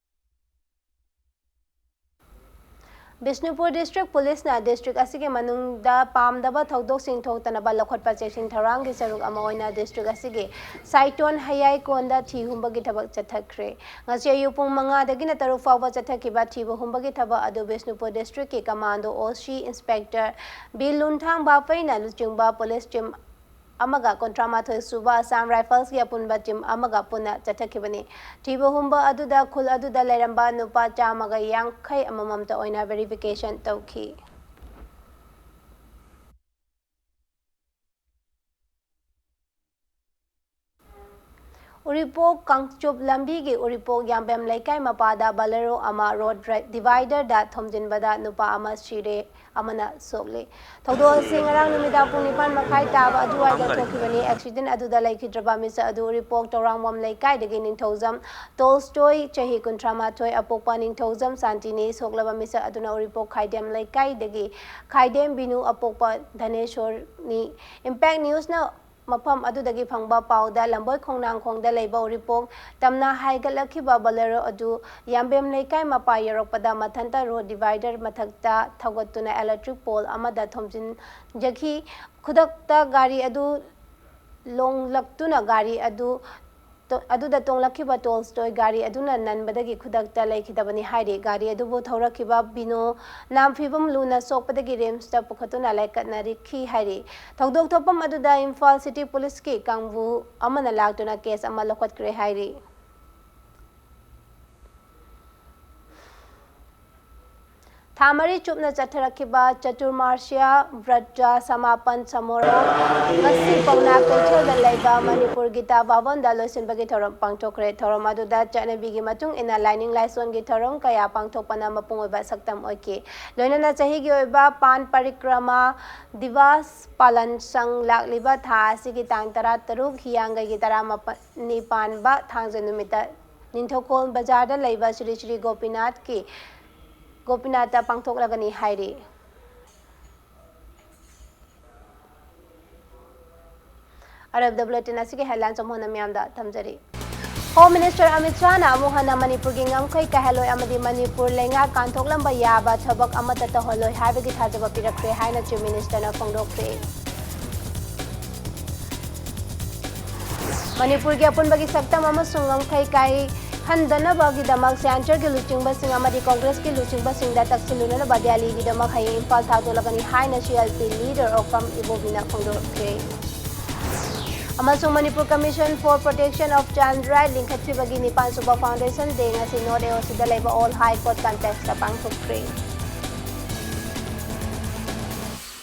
ꯕꯤꯁꯅꯨꯄꯨꯔ ꯗꯤꯁꯇ꯭ꯔꯤꯛ ꯄꯨꯂꯤꯁꯅ ꯗꯤꯁꯇ꯭ꯔꯤꯛ ꯑꯁꯤꯒꯤ ꯃꯅꯨꯡꯗ ꯄꯥꯝꯗꯕ ꯊꯧꯗꯣꯛꯁꯤꯡ ꯊꯣꯛꯇꯅꯕ ꯂꯧꯈꯠꯄ ꯆꯦꯛꯁꯤꯟ ꯊꯧꯔꯥꯡꯒꯤ ꯁꯔꯨꯛ ꯑꯃ ꯑꯣꯏꯅ ꯗꯤꯁꯇ꯭ꯔꯤꯛ ꯑꯁꯤꯒꯤ ꯁꯥꯏꯇꯣꯟ ꯍꯌꯥꯏꯀꯣꯟꯗ ꯊꯤ ꯍꯨꯝꯕꯒꯤ ꯊꯕꯛ ꯆꯠꯊꯈ꯭ꯔꯦ꯫ ꯉꯁꯤ ꯑꯌꯨꯛ ꯄꯨꯡ ꯃꯉꯥꯗꯒꯤꯅ ꯇꯔꯨꯛ ꯐꯥꯎꯕ ꯆꯠꯊꯈꯤꯕ ꯊꯤꯕ ꯍꯨꯝꯕꯒꯤ ꯊꯕꯛ ꯑꯗꯨ ꯕꯤꯁꯅꯨꯄꯨꯔ ꯗꯤꯁꯇ꯭ꯔꯤꯛꯀꯤ ꯀꯃꯥꯟꯗꯣ ꯑꯣ ꯁꯤ ꯏꯟꯁꯄꯦꯛꯇꯔ ꯕꯤ ꯂꯨꯟꯊꯥꯡ ꯕꯥꯄꯩꯅ ꯂꯨꯆꯤꯡꯕ ꯄꯨꯂꯤꯁ ꯇꯤꯝ ꯑꯃꯒ ꯀꯨꯟꯊ꯭ꯔꯥ ꯃꯥꯊꯣꯏ ꯁꯨꯕ ꯑꯁꯥꯝ ꯔꯥꯏꯐꯜꯁꯀꯤ ꯑꯄꯨꯟꯕ ꯇꯤꯝ ꯑꯃꯒ ꯄꯨꯟꯅ ꯆꯠꯊꯈꯤꯕꯅꯤ꯫ ꯊꯤꯕ ꯍꯨꯝꯕ ꯑꯗꯨꯗ ꯈꯨꯜ ꯑꯗꯨꯗ ꯂꯩꯔꯝꯕ ꯅꯨꯄꯥ ꯆꯥꯝꯃꯒ ꯌꯥꯡꯈꯩ ꯑꯃꯃꯝꯇ ꯑꯣꯏꯅ ꯚꯦꯔꯤꯐꯤꯀꯦꯁꯟ ꯇꯧꯈꯤ꯫ ꯎꯔꯤꯄꯣꯛ ꯀꯥꯡꯆꯨꯞ ꯂꯝꯕꯤꯒꯤ ꯎꯔꯤꯄꯣꯛ ꯌꯥꯝꯕꯦꯝ ꯂꯩꯀꯥꯏ ꯃꯄꯥꯗ ꯕꯂꯦꯔꯣ ꯑꯃ ꯔꯣꯗ ꯗ꯭ꯔꯥꯏ-, ꯗꯤꯚꯥꯏꯗꯔꯗ ꯊꯣꯝꯖꯤꯟꯕꯗ ꯅꯨꯄꯥ ꯑꯃ ꯁꯤꯔꯦ, ꯑꯃꯅ ꯁꯣꯛꯂꯦ꯫ ꯊꯧꯗꯣꯛ ꯑꯁꯤ ꯉꯔꯥꯡ ꯅꯨꯃꯤꯗꯥꯡ ꯄꯨꯡ ꯅꯤꯄꯥꯟ ꯃꯈꯥꯏ ꯇꯥꯕ ꯑꯗꯨꯋꯥꯏꯗ ꯊꯣꯛꯈꯤꯕꯅꯤ꯫ ꯑꯦꯛꯁꯤꯗꯦꯟ ꯑꯗꯨꯗ ꯂꯩꯈꯤꯗ꯭ꯔꯕ ꯃꯤꯁꯛ ꯑꯗꯨ ꯎꯔꯤꯄꯣꯛ ꯇꯧꯔꯥꯡꯕꯝ ꯂꯩꯀꯥꯏꯗꯒꯤ ꯅꯤꯡꯊꯧꯖꯝ ꯇꯣꯜꯁꯇꯣꯏ, ꯆꯍꯤ ꯀꯨꯟꯊ꯭ꯔꯥ ꯃꯥꯊꯣꯏ, ꯑꯄꯣꯛꯄ ꯅꯤꯡꯊꯧꯖꯝ ꯁꯥꯟꯇꯤꯅꯤ꯫ ꯁꯣꯛꯂꯕ ꯃꯤꯁꯛ ꯑꯗꯨꯅ ꯎꯔꯤꯄꯣꯛ ꯈꯥꯏꯗꯦꯝ ꯂꯩꯀꯥꯏꯗꯒꯤ ꯈꯥꯏꯗꯦꯝ ꯕꯤꯅꯨ, ꯑꯄꯣꯛꯄ ꯙꯅꯦꯁꯣꯔꯅꯤ꯫ ꯏꯝꯄꯦꯛ ꯅ꯭ꯌꯨꯁꯅ ꯃꯐꯝ ꯑꯗꯨꯗꯒꯤ ꯐꯪꯕ ꯄꯥꯎꯗ, ꯂꯝꯕꯣꯏ ꯈꯣꯡꯅꯥꯡꯈꯣꯡꯗ ꯂꯩꯕ ꯎꯔꯤꯄꯣꯛ ꯇꯝꯅ ꯍꯥꯏꯒꯠꯂꯛꯈꯤꯕ ꯕꯣꯂꯦꯔꯣ ꯑꯗꯨ ꯌꯥꯝꯕꯦꯝ ꯂꯩꯀꯥꯏ ꯃꯄꯥ ꯌꯧꯔꯛꯄꯗ ꯃꯊꯟꯇ ꯔꯣꯗ ꯗꯤꯚꯥꯏꯗꯔ ꯃꯊꯛꯇ ꯊꯧꯒꯠꯇꯨꯅ ꯏꯂꯦꯛꯇ꯭ꯔꯤꯛ ꯄꯣꯜ ꯑꯃꯗ ꯊꯣꯝꯖꯤꯟꯖꯈꯤ꯫ ꯈꯨꯗꯛꯇ ꯒꯥꯔꯤ ꯑꯗꯨ ꯂꯣꯡꯂꯛꯇꯨꯅ ꯒꯥꯔꯤ ꯑꯗꯨ ꯇꯣ-, ꯑꯗꯨꯗ ꯇꯣꯡꯂꯛꯈꯤꯕ ꯇꯣꯜꯁꯇꯣꯏ ꯒꯥꯔꯤ ꯑꯗꯨꯅ ꯅꯟꯕꯗꯒꯤ ꯈꯨꯗꯛꯇ ꯂꯩꯈꯤꯗꯕꯅꯤ ꯍꯥꯏꯔꯤ꯫ ꯒꯥꯔꯤ ꯑꯗꯨꯕꯨ ꯊꯧꯔꯛꯈꯤꯕ ꯕꯤꯅꯣ ꯅꯥꯝ ꯐꯤꯕꯝ ꯂꯨꯅ ꯁꯣꯛꯄꯗꯒꯤ ꯔꯤꯝꯁꯇ ꯄꯨꯈꯠꯇꯨꯅ ꯂꯥꯏꯀꯠꯅꯔꯛꯈꯤ ꯍꯥꯏꯔꯤ꯫ ꯊꯧꯗꯣꯛ ꯊꯣꯛꯐꯝ ꯑꯗꯨꯗ ꯏꯝꯐꯥꯜ ꯁꯤꯇꯤ ꯄꯨꯂꯤꯁꯀꯤ ꯀꯥꯡꯕꯨ ꯑꯃꯅ ꯂꯥꯛꯇꯨꯅ ꯀꯦꯁ ꯑꯃ ꯂꯧꯈꯠꯈ꯭ꯔꯦ ꯍꯥꯏꯔꯤ꯫ ꯊꯥ ꯃꯔꯤ ꯆꯨꯞꯅ ꯆꯠꯊꯔꯛꯈꯤꯕ ꯆꯇꯨꯔꯃꯥꯁ꯭ꯌ ꯕ꯭ꯔꯇ ꯁꯃꯥꯄꯟ ꯁꯃꯣꯔꯣ ꯉꯁꯤ ꯄꯥꯎꯅꯥ ꯀꯩꯊꯦꯜꯗ ꯂꯩꯕ ꯃꯅꯤꯄꯨꯔ ꯒꯤꯇꯥ ꯚꯕꯟꯗ ꯂꯣꯏꯁꯤꯟꯕꯒꯤ ꯊꯧꯔꯝ ꯄꯥꯡꯊꯣꯛꯈ꯭ꯔꯦ꯫ ꯊꯧꯔꯝ ꯑꯗꯨꯗ ꯆꯠꯅꯕꯤꯒꯤ ꯃꯇꯨꯡ ꯏꯟꯅ ꯂꯥꯏꯅꯤꯡ ꯂꯥꯏꯁꯣꯟꯒꯤ ꯊꯧꯔꯝ ꯀꯌꯥ ꯄꯥꯡꯊꯣꯛꯄꯅ ꯃꯄꯨꯡ ꯑꯣꯏꯕ ꯁꯛꯇꯝ ꯑꯣꯏꯈꯤ꯫ ꯂꯣꯏꯅꯅ ꯆꯍꯤꯒꯤ ꯑꯣꯏꯕ ꯄꯥꯟ ꯄꯔꯤꯀ꯭ꯔꯃꯥ ꯗꯤꯕꯥꯁ ꯄꯥꯂꯟ ꯁꯪ ꯂꯥꯛꯂꯤꯕ ꯊꯥ ꯑꯁꯤꯒꯤ ꯇꯥꯡ ꯇꯔꯥꯇꯔꯨꯛ, ꯍꯤꯌꯥꯡꯒꯩꯒꯤ ꯇꯔꯥꯃꯥꯄꯜ, ꯅꯤꯄꯥꯟꯕ ꯊꯥꯡꯖ ꯅꯨꯃꯤꯠꯇ ꯅꯤꯡꯊꯧꯈꯣꯜ ꯕꯖꯥꯔꯗ ꯂꯩꯕ ꯁ꯭ꯔꯤ ꯁ꯭ꯔꯤ ꯒꯣꯄꯤꯅꯥꯊꯀꯤ, ꯒꯣꯄꯤꯅꯥꯊꯇ ꯄꯥꯡꯊꯣꯛꯂꯒꯅꯤ ꯍꯥꯏꯔꯤ꯫ ꯑꯔꯣꯏꯕꯗ ꯕꯨꯂꯦꯇꯤꯟ ꯑꯁꯤꯒꯤ ꯍꯦꯗꯂꯥꯏꯟꯁ ꯑꯃꯨꯛ ꯍꯟꯅ ꯃꯤꯌꯥꯝꯗ ꯊꯝꯖꯔꯤ꯫ ꯍꯣꯝ ꯃꯤꯅꯤꯁꯇꯔ ꯑꯃꯤꯠ ꯁꯥꯍꯅ ꯑꯃꯨꯛ ꯍꯟꯅ ꯃꯅꯤꯄꯨꯔꯒꯤ ꯉꯝꯈꯩ ꯀꯥꯏꯍꯜꯂꯣꯏ ꯑꯃꯗꯤ ꯃꯅꯤꯄꯨꯔ ꯂꯩꯉꯥꯛ ꯀꯥꯟꯊꯣꯛꯂꯝꯕ ꯌꯥꯕ ꯊꯕꯛ ꯑꯃꯠꯇ ꯇꯧꯍꯜꯂꯣꯏ ꯍꯥꯏꯕꯒꯤ ꯊꯥꯖꯕ ꯄꯤꯔꯛꯈ꯭ꯔꯦ ꯍꯥꯏꯅ ꯆꯤꯐ ꯃꯤꯅꯤꯁꯇꯔꯅ ꯐꯣꯡꯗꯣꯛꯈ꯭ꯔꯦ꯫ ꯃꯅꯤꯄꯨꯔꯒꯤ ꯑꯄꯨꯟꯕꯒꯤ ꯁꯛꯇꯝ ꯑꯃꯁꯨꯡ ꯉꯝꯈꯩ ꯀꯥꯏꯍꯟꯗꯅꯕꯒꯤꯗꯃꯛ ꯁꯦꯟꯇꯔꯒꯤ ꯂꯨꯆꯤꯡꯕꯁꯤꯡ ꯑꯃꯗꯤ ꯀꯣꯡꯒ꯭ꯔꯦꯁꯀꯤ ꯂꯨꯆꯤꯡꯕꯁꯤꯡꯗ ꯇꯛꯁꯤꯜꯂꯨꯅꯅꯕ ꯗꯦꯜꯂꯤꯒꯤꯗꯃꯛ ꯍꯌꯦꯡ ꯏꯝꯐꯥꯜ ꯊꯥꯗꯣꯛꯂꯒꯅꯤ ꯍꯥꯏꯅ ꯁꯤ ꯑꯦꯜ ꯄꯤ ꯂꯤꯗꯔ ꯑꯣꯀꯝ ꯏꯕꯣꯕꯤꯅ ꯐꯣꯡꯗꯣꯛꯈ꯭ꯔꯦ꯫ ꯑꯃꯁꯨꯡ Manipur commission for protection of child rights ꯂꯤꯡꯈꯠꯈꯤꯕꯒꯤ ꯅꯤꯄꯥꯟ ꯁꯨꯕ ꯐꯥꯎꯟꯗꯦꯁꯟ ꯗꯦ ꯉꯁꯤ ꯅꯣꯔꯠ ꯑꯦ ꯑꯣ ꯁꯤꯗ ꯂꯩꯕ ꯑꯣꯜ ꯍꯥꯏ ꯀꯣꯔꯠ ꯀꯝꯄ꯭ꯂꯦꯛꯁꯇ ꯄꯥꯡꯊꯣꯛꯈ꯭ꯔꯦ꯫